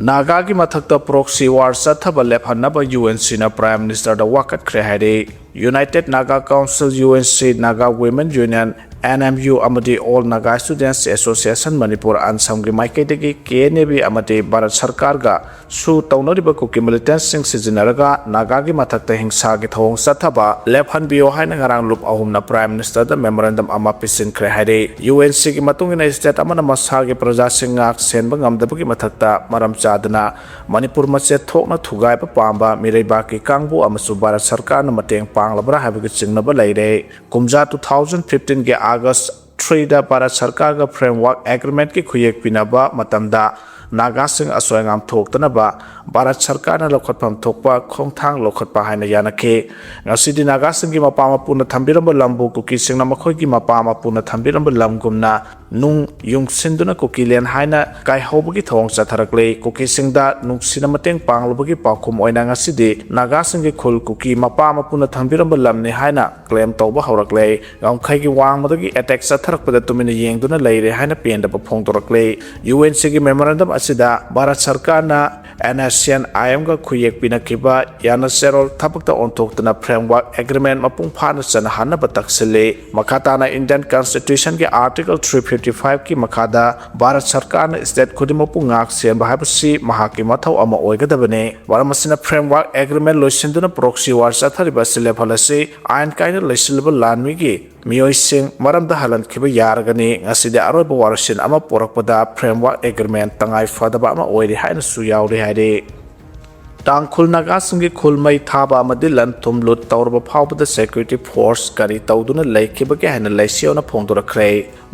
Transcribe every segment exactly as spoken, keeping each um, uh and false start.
ꯅꯥꯒꯥꯒꯤ ꯃꯊꯛꯇ proxy war ꯆꯠꯊꯕ ꯂꯦꯞꯍꯟꯅꯕ UNCꯅ Prime Ministerꯗ ꯋꯥꯀꯠꯈ꯭ꯔꯦ ꯍꯥꯏꯔꯦ꯫ United Naga Council, UNC, Naga Women Union, NMU ꯑꯃꯗꯤ All Naga Students Association Manipur, ꯑꯟꯁꯝꯒꯤ ꯃꯥꯏꯀꯩꯗꯒꯤ KNAB ꯑꯃꯗꯤ ꯚꯥꯔꯠ ꯁꯔꯀꯥꯔꯒ ꯁꯨ ꯇꯧꯅꯔꯤꯕ ꯀꯨꯀꯤ militantꯁꯤꯡ ꯁꯤꯖꯤꯟꯅꯔꯒ ꯅꯥꯒꯥꯒꯤ ꯃꯊꯛꯇ ꯍꯤꯡꯁꯥꯒꯤ ꯊꯧꯑꯣꯡ ꯆꯠꯊꯕ ꯂꯦꯞꯍꯟꯕꯤꯌꯣ ꯍꯥꯏꯅ ꯉꯔꯥꯡ ꯂꯨꯞ ꯑꯍꯨꯝꯅ Prime Ministerꯗ memorandum ꯑꯃ ꯄꯤꯁꯤꯟꯈ꯭ꯔꯦ ꯍꯥꯏꯔꯤ꯫ UNCꯒꯤ ꯃꯇꯨꯡ ꯏꯟꯅ state ꯑꯃꯅ ꯃꯁꯥꯒꯤ ꯄ꯭ꯔꯖꯥꯁꯤꯡ ꯉꯥꯛ ꯁꯦꯟꯕ ꯉꯝꯗꯕꯒꯤ ꯃꯊꯛꯇ ꯃꯔꯝ ꯆꯥꯗꯅ ꯃꯅꯤꯄꯨꯔ ꯃꯆꯦꯠ ꯊꯣꯛꯅ ꯊꯨꯒꯥꯏꯕ ꯄꯥꯝꯕ ꯃꯤꯔꯩꯕꯥꯛꯀꯤ ꯀꯥꯡꯕꯨ ꯑꯃꯁꯨ ꯚꯥꯔꯠ ꯁꯔꯀꯥꯔꯅ ꯃꯇꯦꯡ ꯄꯥꯡꯂꯕ꯭ꯔꯥ ꯍꯥꯏꯕꯒꯤ ꯆꯤꯡꯅꯕ ꯂꯩꯔꯦ꯫ ꯀꯨꯝꯖꯥ two thousand fifteenꯒꯤ August threeꯗ Bharat ꯁꯔꯀꯥꯔꯒ framework agreementꯀꯤ ꯈꯨꯌꯦꯛ ꯄꯤꯅꯕ ꯃꯇꯝꯗ ꯅꯥꯒꯥꯁꯤꯡ ꯑꯁꯣꯏ ꯑꯉꯥꯝ ꯊꯣꯛꯇꯅꯕ ꯚꯥꯔꯠ ꯁꯔꯀꯥꯔꯅ ꯂꯧꯈꯠꯐꯝ ꯊꯣꯛꯄ ꯈꯣꯡꯊꯥꯡ ꯂꯧꯈꯠꯄ ꯍꯥꯏꯅ ꯌꯥꯅꯈꯤ꯫ ꯉꯁꯤꯗꯤ ꯅꯥꯒꯥꯁꯤꯡꯒꯤ ꯃꯄꯥ ꯃꯄꯨꯅ ꯊꯝꯕꯤꯔꯝꯕ ꯂꯝꯕꯨ ꯀꯨꯀꯤꯁꯤꯡꯅ ꯃꯈꯣꯏꯒꯤ ꯃꯄꯥ ꯃꯄꯨꯅ ꯊꯝꯕꯤꯔꯝꯕ ꯂꯝꯒꯨꯝꯅ ꯅꯨꯡ ꯌꯨꯡꯁꯤꯟꯗꯨꯅ ꯀꯨꯀꯤꯂꯦꯟ ꯍꯥꯏꯅ ꯀꯥꯏꯍꯧꯕꯒꯤ ꯊꯧꯑꯣꯡ ꯆꯠꯊꯔꯛꯂꯦ꯫ ꯀꯨꯀꯤꯁꯤꯡꯗ ꯅꯨꯡꯁꯤꯅ ꯃꯇꯦꯡ ꯄꯥꯡꯂꯨꯕꯒꯤ ꯄꯥꯎꯈꯨꯝ ꯑꯣꯏꯅ ꯉꯁꯤꯗꯤ ꯅꯥꯒꯥꯁꯤꯡꯒꯤ ꯈꯨꯜ ꯀꯨꯀꯤ ꯃꯄꯥ ꯃꯄꯨꯅ ꯊꯝꯕꯤꯔꯝꯕ ꯂꯝꯅꯤ ꯍꯥꯏꯅ claim ꯇꯧꯕ ꯍꯧꯔꯛꯂꯦ꯫ ꯉꯝꯈꯩꯒꯤ ꯋꯥꯡꯃꯗꯒꯤ attack ꯆꯠꯊꯔꯛꯄꯗ ꯇꯨꯃꯤꯟꯅ ꯌꯦꯡꯗꯨꯅ ꯂꯩꯔꯦ ꯍꯥꯏꯅ ꯄꯦꯟꯗꯕ ꯐꯣꯡꯗꯣꯔꯛꯂꯦ꯫ UNCꯒꯤ memorandum ꯑꯁꯤꯗ ꯚꯥꯔꯠ ꯁꯔꯀꯥꯔꯅ NSCN-IMꯒ ꯈꯨꯌꯦꯛ ꯄꯤꯅꯈꯤꯕ ꯌꯥꯅ ꯆꯦꯔꯣꯜ ꯊꯕꯛꯇ ꯑꯣꯟꯊꯣꯛꯇꯨꯅ framework agreement ꯃꯄꯨꯡ ꯐꯥꯅ ꯆꯠꯅꯍꯟꯅꯕ ꯇꯛꯁꯤꯜꯂꯤ꯫ ꯃꯈꯥ ꯇꯥꯅ Indian Constitutionꯒꯤ Article three fifty fiveꯀꯤ ꯃꯈꯥꯗ ꯚꯥꯔꯠ ꯁꯔꯀꯥꯔꯅ state ꯈꯨꯗꯤꯡꯃꯛꯄꯨ ꯉꯥꯛ ꯁꯦꯟꯕ ꯍꯥꯏꯕꯁꯤ ꯃꯍꯥꯛꯀꯤ ꯃꯊꯧ ꯑꯃ ꯑꯣꯏꯒꯗꯕꯅꯤ꯫ ꯃꯔꯝ ꯑꯁꯤꯅ framework agreement ꯂꯣꯏꯁꯤꯟꯗꯨꯅ proxy war ꯆꯠꯊꯔꯤꯕ ꯑꯁꯤ ꯂꯦꯞꯍꯜꯂꯁꯤ꯫ ꯑꯥꯏꯟ ꯀꯥꯏꯅ ꯂꯩꯁꯤꯜꯂꯕ ꯂꯥꯟꯃꯤꯒꯤ ꯃꯤꯑꯣꯏꯁꯤꯡ ꯃꯔꯝꯗ ꯍꯜꯍꯟꯈꯤꯕ ꯌꯥꯔꯒꯅꯤ꯫ ꯉꯁꯤꯗꯤ ꯑꯔꯣꯏꯕ ꯋꯥꯔꯣꯏꯁꯤꯟ ꯑꯃ ꯄꯣꯔꯛꯄꯗ framework agreement ꯇꯉꯥꯏ ꯐꯗꯕ ꯑꯃ ꯑꯣꯏꯔꯦ ꯍꯥꯏꯅꯁꯨ ꯌꯥꯎꯔꯤ ꯍꯥꯏꯔꯤ꯫ ꯇꯥꯡꯈꯨꯜ ꯅꯥꯒꯥꯁꯤꯡꯒꯤ ꯈꯨꯜ ꯃꯩ ꯊꯥꯕ ꯑꯃꯗꯤ ꯂꯟ ꯊꯨꯝ ꯂꯨꯠ ꯇꯧꯔꯕ ꯐꯥꯎꯕꯗ security force ꯀꯔꯤ ꯇꯧꯗꯨꯅ ꯂꯩꯈꯤꯕꯒꯦ ꯍꯥꯏꯅ ꯂꯩꯁꯤꯌꯣꯅ ꯐꯣꯡꯗꯣꯔꯛꯈ꯭ꯔꯦ꯫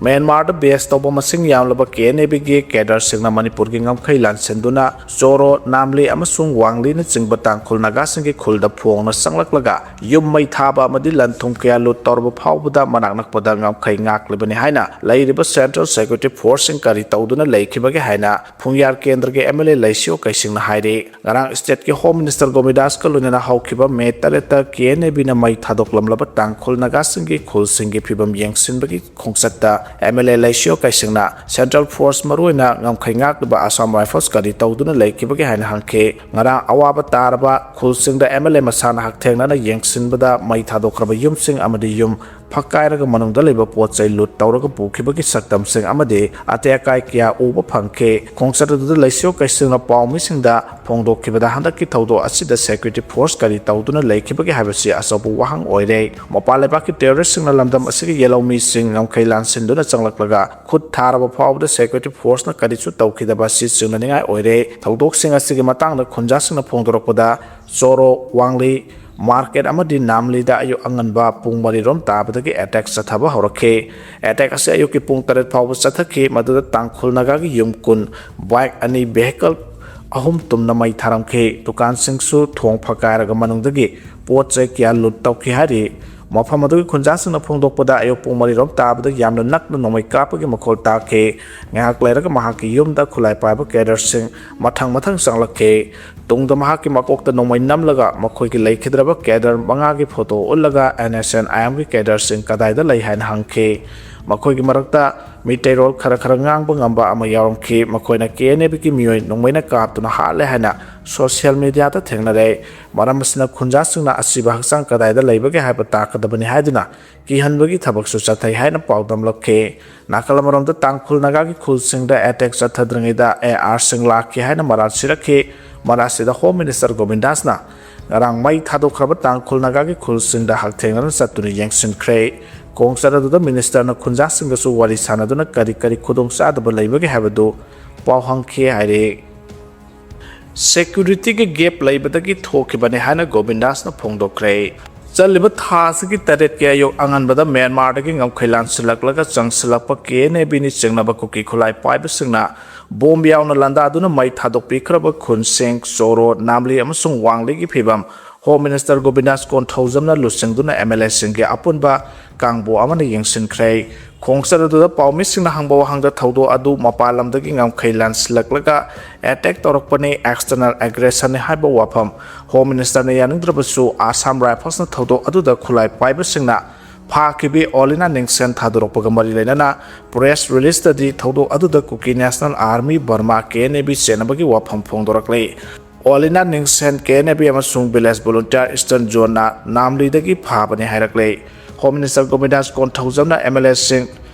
ꯃ꯭ꯌꯥꯟꯃꯥꯔꯗ base ꯇꯧꯕ ꯃꯁꯤꯡ ꯌꯥꯝꯂꯕ KNABꯒꯤ cadreꯁꯤꯡꯅ ꯃꯅꯤꯄꯨꯔꯒꯤ ꯉꯝꯈꯩ ꯂꯥꯟꯁꯤꯟꯗꯨꯅ ꯆꯣꯔꯣ, ꯅꯥꯝꯂꯤ ꯑꯃꯁꯨꯡ ꯋꯥꯡꯂꯤꯅꯆꯤꯡꯕ ꯇꯥꯡꯈꯨꯜ ꯅꯥꯒꯥꯁꯤꯡꯒꯤ ꯈꯨꯜꯗ ꯐꯣꯡꯅ ꯆꯪꯂꯛꯂꯒ ꯌꯨꯝ ꯃꯩ ꯊꯥꯕ ꯑꯃꯗꯤ ꯂꯟ ꯊꯨꯝ ꯀꯌꯥ ꯂꯨꯠ ꯇꯧꯔꯕ ꯐꯥꯎꯕꯗ ꯃꯅꯥꯛ ꯅꯛꯄꯗ ꯉꯝꯈꯩ ꯉꯥꯛꯂꯤꯕꯅꯤ ꯍꯥꯏꯅ ꯂꯩꯔꯤꯕ central security forceꯁꯤꯡ ꯀꯔꯤ ꯇꯧꯗꯨꯅ ꯂꯩꯈꯤꯕꯒꯦ ꯍꯥꯏꯅ ꯐꯨꯡꯌꯥꯔ ꯀꯦꯟꯗ꯭ꯔꯒꯤ MLA ꯂꯩꯁꯤꯌꯣ ꯀꯩꯁꯤꯡꯅ ꯍꯥꯏꯔꯤ꯫ ꯉꯔꯥꯡ stateꯀꯤ Home Minister ꯒꯣꯕꯤꯟꯗꯥꯁꯀ ꯂꯣꯏꯅꯅ ꯍꯧꯈꯤꯕ May ꯇꯔꯦꯠꯇ KNABꯅ ꯃꯩ ꯊꯥꯗꯣꯛꯂꯝꯂꯕ ꯇꯥꯡꯈꯨꯜ ꯅꯥꯒꯥꯁꯤꯡꯒꯤ ꯈꯨꯜꯁꯤꯡꯒꯤ ꯐꯤꯕꯝ ꯌꯦꯡꯁꯤꯟꯕꯒꯤ ꯈꯣꯡꯆꯠꯇ ꯑꯦꯝ ꯑꯦꯜ ꯑꯦ ꯂꯩꯁꯤꯌꯣ ꯀꯩꯁꯤꯡꯅ ꯁꯦꯟꯇ꯭ꯔꯦꯜ ꯐꯣꯔꯁ, ꯃꯔꯨꯑꯣꯏꯅ ꯉꯝꯈꯩ ꯉꯥꯛꯂꯤꯕ ꯑꯁꯥꯝ ꯔꯥꯏꯐꯜꯁ, ꯀꯔꯤ ꯇꯧꯗꯨꯅ ꯂꯩꯈꯤꯕꯒꯦ ꯍꯥꯏꯅ ꯍꯪꯈꯤ꯫ ꯉꯔꯥꯡ ꯑꯋꯥꯕ ꯇꯥꯔꯕ ꯈꯨꯜꯁꯤꯡꯗ ꯑꯦꯝ ꯑꯦꯜ ꯑꯦ ꯃꯁꯥꯅ ꯍꯛꯊꯦꯡꯅꯅ ꯌꯦꯡꯁꯤꯟꯕꯗ ꯃꯩ ꯊꯥꯗꯣꯛꯈ꯭ꯔꯕ ꯌꯨꯝꯁꯤꯡ ꯑꯃꯗꯤ ꯌꯨꯝ ꯐꯛꯀꯥꯏꯔꯒ ꯃꯅꯨꯡꯗ ꯂꯩꯕ ꯄꯣꯠ ꯆꯩ ꯂꯨꯠ ꯇꯧꯔꯒ ꯄꯨꯈꯤꯕꯒꯤ ꯁꯛꯇꯝꯁꯤꯡ ꯑꯃꯗꯤ ꯑꯇꯦꯛ ꯑꯀꯥꯏ ꯀꯌꯥ ꯎꯕ ꯐꯪꯈꯤ꯫ ꯈꯣꯡꯆꯠ ꯑꯗꯨꯗ ꯂꯩꯁꯤꯌꯣ ꯀꯩꯁꯤꯡꯅ ꯄꯥꯎꯃꯤꯁꯤꯡꯗ ꯐꯣꯡꯗꯣꯛꯈꯤꯕꯗ, ꯍꯟꯗꯛꯀꯤ ꯊꯧꯗꯣꯛ ꯑꯁꯤꯗ ꯁꯦꯀ꯭ꯌꯨꯔꯤꯇꯤ ꯐꯣꯔꯁ ꯀꯔꯤ ꯇꯧꯗꯨꯅ ꯂꯩꯈꯤꯕꯒꯦ ꯍꯥꯏꯕꯁꯤ ꯑꯆꯧꯕ ꯋꯥꯍꯪ ꯑꯣꯏꯔꯦ꯫ ꯃꯄꯥꯟ ꯂꯩꯕꯥꯛꯀꯤ ꯇꯦꯔꯣꯔꯤꯁꯁꯤꯡꯅ ꯂꯝꯗꯝ ꯑꯁꯤꯒꯤ ꯌꯦꯜꯍꯧꯃꯤꯁꯤꯡ ꯉꯝꯈꯩ ꯂꯥꯟꯁꯤꯟꯗꯨꯅ ꯆꯪꯂꯛꯂꯒ ꯈꯨꯠ ꯊꯥꯔꯕ ꯐꯥꯎꯕꯗ ꯁꯦꯀ꯭ꯌꯨꯔꯤꯇꯤ ꯐꯣꯔꯁꯅ ꯀꯔꯤꯁꯨ ꯇꯧꯈꯤꯗꯕ ꯑꯁꯤ ꯆꯤꯡꯅꯅꯤꯡꯉꯥꯏ ꯑꯣꯏꯔꯦ꯫ ꯊꯧꯗꯣꯛꯁꯤꯡ ꯑꯁꯤꯒꯤ ꯃꯇꯥꯡꯗ ꯈꯨꯟꯖꯥꯁꯤꯡꯅ ꯐꯣꯡꯗꯣꯔꯛꯄꯗ, ꯆꯣꯔꯣ, ꯋꯥꯡꯂꯤ ꯃꯥꯔꯀꯦꯠ ꯑꯃꯗꯤ ꯅꯥꯝꯂꯤꯗ ꯑꯌꯨꯛ ꯑꯉꯟꯕ ꯄꯨꯡ ꯃꯔꯤꯔꯣꯝ ꯇꯥꯕꯗꯒꯤ ꯑꯦꯇꯦꯛ ꯆꯠꯊꯕ ꯍꯧꯔꯛꯈꯤ꯫ ꯑꯦꯇꯦꯛ ꯑꯁꯤ ꯑꯌꯨꯛꯀꯤ ꯄꯨꯡ ꯇꯔꯦꯠ ꯐꯥꯎꯕ ꯆꯠꯊꯈꯤ, ꯃꯗꯨꯗ ꯇꯥꯡꯈꯨꯜ ꯅꯥꯒꯥꯒꯤ ꯌꯨꯝ ꯀꯨꯟ, ꯕꯥꯏꯛ ꯑꯅꯤ, ꯚꯦꯍꯤꯀꯜ ꯑꯍꯨꯝ ꯇꯨꯝꯅ ꯃꯩ ꯊꯥꯔꯝꯈꯤ꯫ ꯗꯨꯀꯥꯟꯁꯤꯡꯁꯨ ꯊꯣꯡ ꯐꯛꯀꯥꯏꯔꯒ ꯃꯅꯨꯡꯗꯒꯤ ꯄꯣꯠ ꯆꯩ ꯀꯌꯥ ꯂꯨꯠ ꯇꯧꯈꯤ ꯍꯥꯏꯔꯤ꯫ ꯃꯐꯝ ꯑꯗꯨꯒꯤ ꯈꯨꯟꯖꯥꯁꯤꯡꯅ ꯐꯣꯡꯗꯣꯛꯄꯗ, ꯑꯌꯨꯛ ꯄꯨꯡ ꯃꯔꯤꯔꯣꯝ ꯇꯥꯕꯗ ꯌꯥꯝꯅ ꯅꯛꯅ ꯅꯣꯡꯃꯩ ꯀꯥꯞꯄꯒꯤ ꯃꯈꯣꯜ ꯇꯥꯈꯤ꯫ ꯉꯥꯏꯍꯥꯛ ꯂꯩꯔꯒ ꯃꯍꯥꯛꯀꯤ ꯌꯨꯝꯗ ꯈꯨꯠꯂꯥꯏ ꯄꯥꯏꯕ ꯀꯦꯗꯔꯁꯤꯡ ꯃꯊꯪ ꯃꯊꯪ ꯆꯪꯂꯛꯈꯤ꯫ ꯇꯨꯡꯗ ꯃꯍꯥꯛꯀꯤ ꯃꯀꯣꯛꯇ ꯅꯣꯡꯃꯩ ꯅꯝꯂꯒ ꯃꯈꯣꯏꯒꯤ ꯂꯩꯈꯤꯗ꯭ꯔꯕ ꯀꯦꯗꯔ ꯃꯉꯥꯒꯤ ꯐꯣꯇꯣ ꯎꯠꯂꯒ ꯑꯦꯟ ꯑꯦꯁ ꯑꯦꯟ ꯑꯥꯏ ꯑꯦꯝꯒꯤ ꯀꯦꯗꯔꯁꯤꯡ ꯀꯗꯥꯏꯗ ꯂꯩ ꯍꯥꯏꯅ ꯍꯪꯈꯤ꯫ ꯃꯈꯣꯏꯒꯤ ꯃꯔꯛꯇ ꯃꯤꯇꯩꯔꯣꯜ ꯈꯔ ꯈꯔ ꯉꯥꯡꯕ ꯉꯝꯕ ꯑꯃ ꯌꯥꯎꯔꯝꯈꯤ꯫ ꯃꯈꯣꯏꯅ ꯀꯦ ꯑꯦꯟ ꯑꯦꯕꯤꯒꯤ ꯃꯤꯑꯣꯏ ꯅꯣꯡꯃꯩꯅ ꯀꯥꯞꯇꯨꯅ ꯍꯥꯠꯂꯦ ꯍꯥꯏꯅ ꯁꯣꯁꯤꯌꯦꯜ ꯃꯤꯗꯤꯌꯥꯗ ꯊꯦꯡꯅꯔꯦ꯫ ꯃꯔꯝ ꯑꯁꯤꯅ ꯈꯨꯟꯖꯥꯁꯤꯡꯅ ꯑꯁꯤꯕ ꯍꯛꯆꯥꯡ ꯀꯗꯥꯏꯗ ꯂꯩꯕꯒꯦ ꯍꯥꯏꯕ ꯇꯥꯛꯀꯗꯕꯅꯤ ꯍꯥꯏꯗꯨꯅ ꯀꯤꯍꯟꯕꯒꯤ ꯊꯕꯛꯁꯨ ꯆꯠꯊꯩ ꯍꯥꯏꯅ ꯄꯥꯎꯗꯝꯂꯛꯈꯤ꯫ ꯅꯥꯀꯜ ꯑꯃꯔꯣꯝꯗ ꯇꯥꯡꯈꯨꯜ ꯅꯥꯒꯥꯒꯤ ꯈꯨꯜꯁꯤꯡꯗ ꯑꯦꯇꯦꯛ ꯆꯠꯊꯗ꯭ꯔꯤꯉꯩꯗ ꯑꯦ ꯑꯥꯔꯁꯤꯡ ꯂꯥꯛꯈꯤ ꯍꯥꯏꯅ ꯃꯔꯥꯜ ꯁꯤꯔꯛꯈꯤ꯫ ꯃꯔꯥꯜ ꯑꯁꯤꯗ ꯍꯣꯝ ꯃꯤꯅꯤꯁꯇꯔ ꯒꯣꯕꯤꯟꯗꯥꯁꯅ ꯉꯔꯥꯡ ꯃꯩ ꯊꯥꯗꯣꯛꯈ꯭ꯔꯕ ꯇꯥꯡꯈꯨꯜ ꯅꯥꯒꯥꯒꯤ ꯈꯨꯜꯁꯤꯡꯗ ꯍꯛꯊꯦꯡꯅꯅ ꯆꯠꯇꯨꯅ ꯌꯦꯡꯁꯤꯟꯈ꯭ꯔꯦ꯫ ꯈꯣꯡꯆꯠ ꯑꯗꯨꯗ ꯃꯤꯅꯤꯁꯇꯔꯅ ꯈꯨꯟꯖꯥꯁꯤꯡꯒꯁꯨ ꯋꯥꯔꯤ ꯁꯥꯟꯅꯗꯨꯅ ꯀꯔꯤ ꯀꯔꯤ ꯈꯨꯗꯣꯡꯆꯥꯗꯕ ꯂꯩꯕꯒꯦ ꯍꯥꯏꯕꯗꯨ ꯄꯥꯎ ꯍꯪꯈꯤ ꯍꯥꯏꯔꯤ꯫ ꯁꯦꯀ꯭ꯌꯨꯔꯤꯇꯤꯒꯤ ꯒꯦꯞ ꯂꯩꯕꯗꯒꯤ ꯊꯣꯛꯈꯤꯕꯅꯤ ꯍꯥꯏꯅ ꯒꯣꯕꯤꯟꯗꯥꯁꯅ ꯐꯣꯡꯗꯣꯛꯈ꯭ꯔꯦ꯫ ꯆꯠꯂꯤꯕ ꯊꯥ ꯑꯁꯤꯒꯤ ꯇꯔꯦꯠꯀꯤ ꯑꯌꯨꯛ ꯑꯉꯟꯕꯗ ꯃ꯭ꯌꯥꯟꯃꯥꯔꯗꯒꯤ ꯉꯝꯈꯩ ꯂꯥꯟꯁꯤꯜꯂꯛꯂꯒ ꯆꯪꯁꯤꯜꯂꯛꯄ ꯀꯦ ꯑꯦꯟ ꯑꯦ ꯕꯤꯅꯤ ꯆꯤꯡꯅꯕ ꯀꯨꯀꯤ ꯈꯨꯠꯂꯥꯏ ꯄꯥꯏꯕꯁꯤꯡꯅ ꯕꯣꯝ ꯌꯥꯎꯅ ꯂꯥꯟꯗꯥꯗꯨꯅ ꯃꯩ ꯊꯥꯗꯣꯛꯄꯤꯈ꯭ꯔꯕ ꯈꯨꯟꯁꯤꯡ ꯆꯣꯔꯣ, ꯅꯥꯝꯂꯤ ꯑꯃꯁꯨꯡ ꯋꯥꯡꯂꯤꯒꯤ ꯐꯤꯕꯝ ꯍꯣꯝ ꯃꯤꯅꯤꯁꯇꯔ ꯒꯣꯕꯤꯟꯗꯥꯁ ꯀꯣꯟꯊꯧꯖꯝꯅ ꯂꯨꯆꯤꯡꯗꯨꯅ ꯑꯦꯝ ꯑꯦꯜ ꯑꯦꯁꯤꯡꯒꯤ ꯑꯄꯨꯟꯕ ꯀꯥꯡꯕꯨ ꯑꯃꯅ ꯌꯦꯡꯁꯤꯟꯈ꯭ꯔꯦ꯫ ꯈꯣꯡꯆꯠ ꯑꯗꯨꯗ ꯄꯥꯎꯃꯤꯁꯤꯡꯅ ꯍꯪꯕ ꯋꯥꯍꯪꯗ ꯊꯧꯗꯣꯛ ꯑꯗꯨ ꯃꯄꯥꯟ ꯂꯝꯗꯒꯤ ꯉꯝꯈꯩ ꯂꯥꯟꯁꯤꯜꯂꯛꯂꯒ ꯑꯦꯇꯦꯛ ꯇꯧꯔꯛꯄꯅꯤ, ꯑꯦꯛꯁꯇꯔꯅꯦꯜ ꯑꯦꯒ꯭ꯔꯦꯁꯟꯅꯤ ꯍꯥꯏꯕ ꯋꯥꯐꯝ ꯍꯣꯝ ꯃꯤꯅꯤꯁꯇꯔꯅ ꯌꯥꯅꯤꯡꯗ꯭ꯔꯕꯁꯨ, ꯑꯁꯥꯝ ꯔꯥꯏꯐꯜꯁꯅ ꯊꯧꯗꯣꯛ ꯑꯗꯨꯗ ꯈꯨꯠꯂꯥꯏ ꯄꯥꯏꯕꯁꯤꯡꯅ ꯐꯥꯈꯤꯕꯤ ꯑꯣꯂꯤꯅꯥ ꯅꯤꯡꯁꯦꯟ ꯊꯥꯗꯣꯔꯛꯄꯒ ꯃꯔꯤ ꯂꯩꯅꯅ ꯄ꯭ꯔꯦꯁ ꯔꯤꯂꯤꯖꯇꯗꯤ ꯊꯧꯗꯣꯛ ꯑꯗꯨꯗ Kuki national army, Burma, K N A B ꯆꯦꯟꯅꯕꯒꯤ ꯋꯥꯐꯝ ꯐꯣꯡꯗꯣꯔꯛꯂꯤ꯫ ꯑꯣꯂꯤꯅꯥ ꯅꯤꯡꯁꯦꯟ, ꯀꯦ ꯑꯦꯟ ꯑꯦ ꯕꯤ ꯑꯃꯁꯨꯡ ꯚꯤꯂꯦꯖ ꯚꯣꯂꯨꯟꯇꯤꯌꯔ ꯏꯁꯇꯔꯟ ꯖꯣꯟꯅ ꯅꯥꯝꯂꯤꯗꯒꯤ ꯐꯥꯕꯅꯤ ꯍꯥꯏꯔꯛꯂꯦ꯫ ꯍꯣꯝ ꯃꯤꯅꯤꯁꯇꯔ ꯒꯣꯕꯤꯟꯗꯥꯁ ꯀꯣꯟꯊꯧꯖꯝꯅ ꯑꯦꯝ ꯑꯦꯜ ꯑꯦꯁꯤꯡ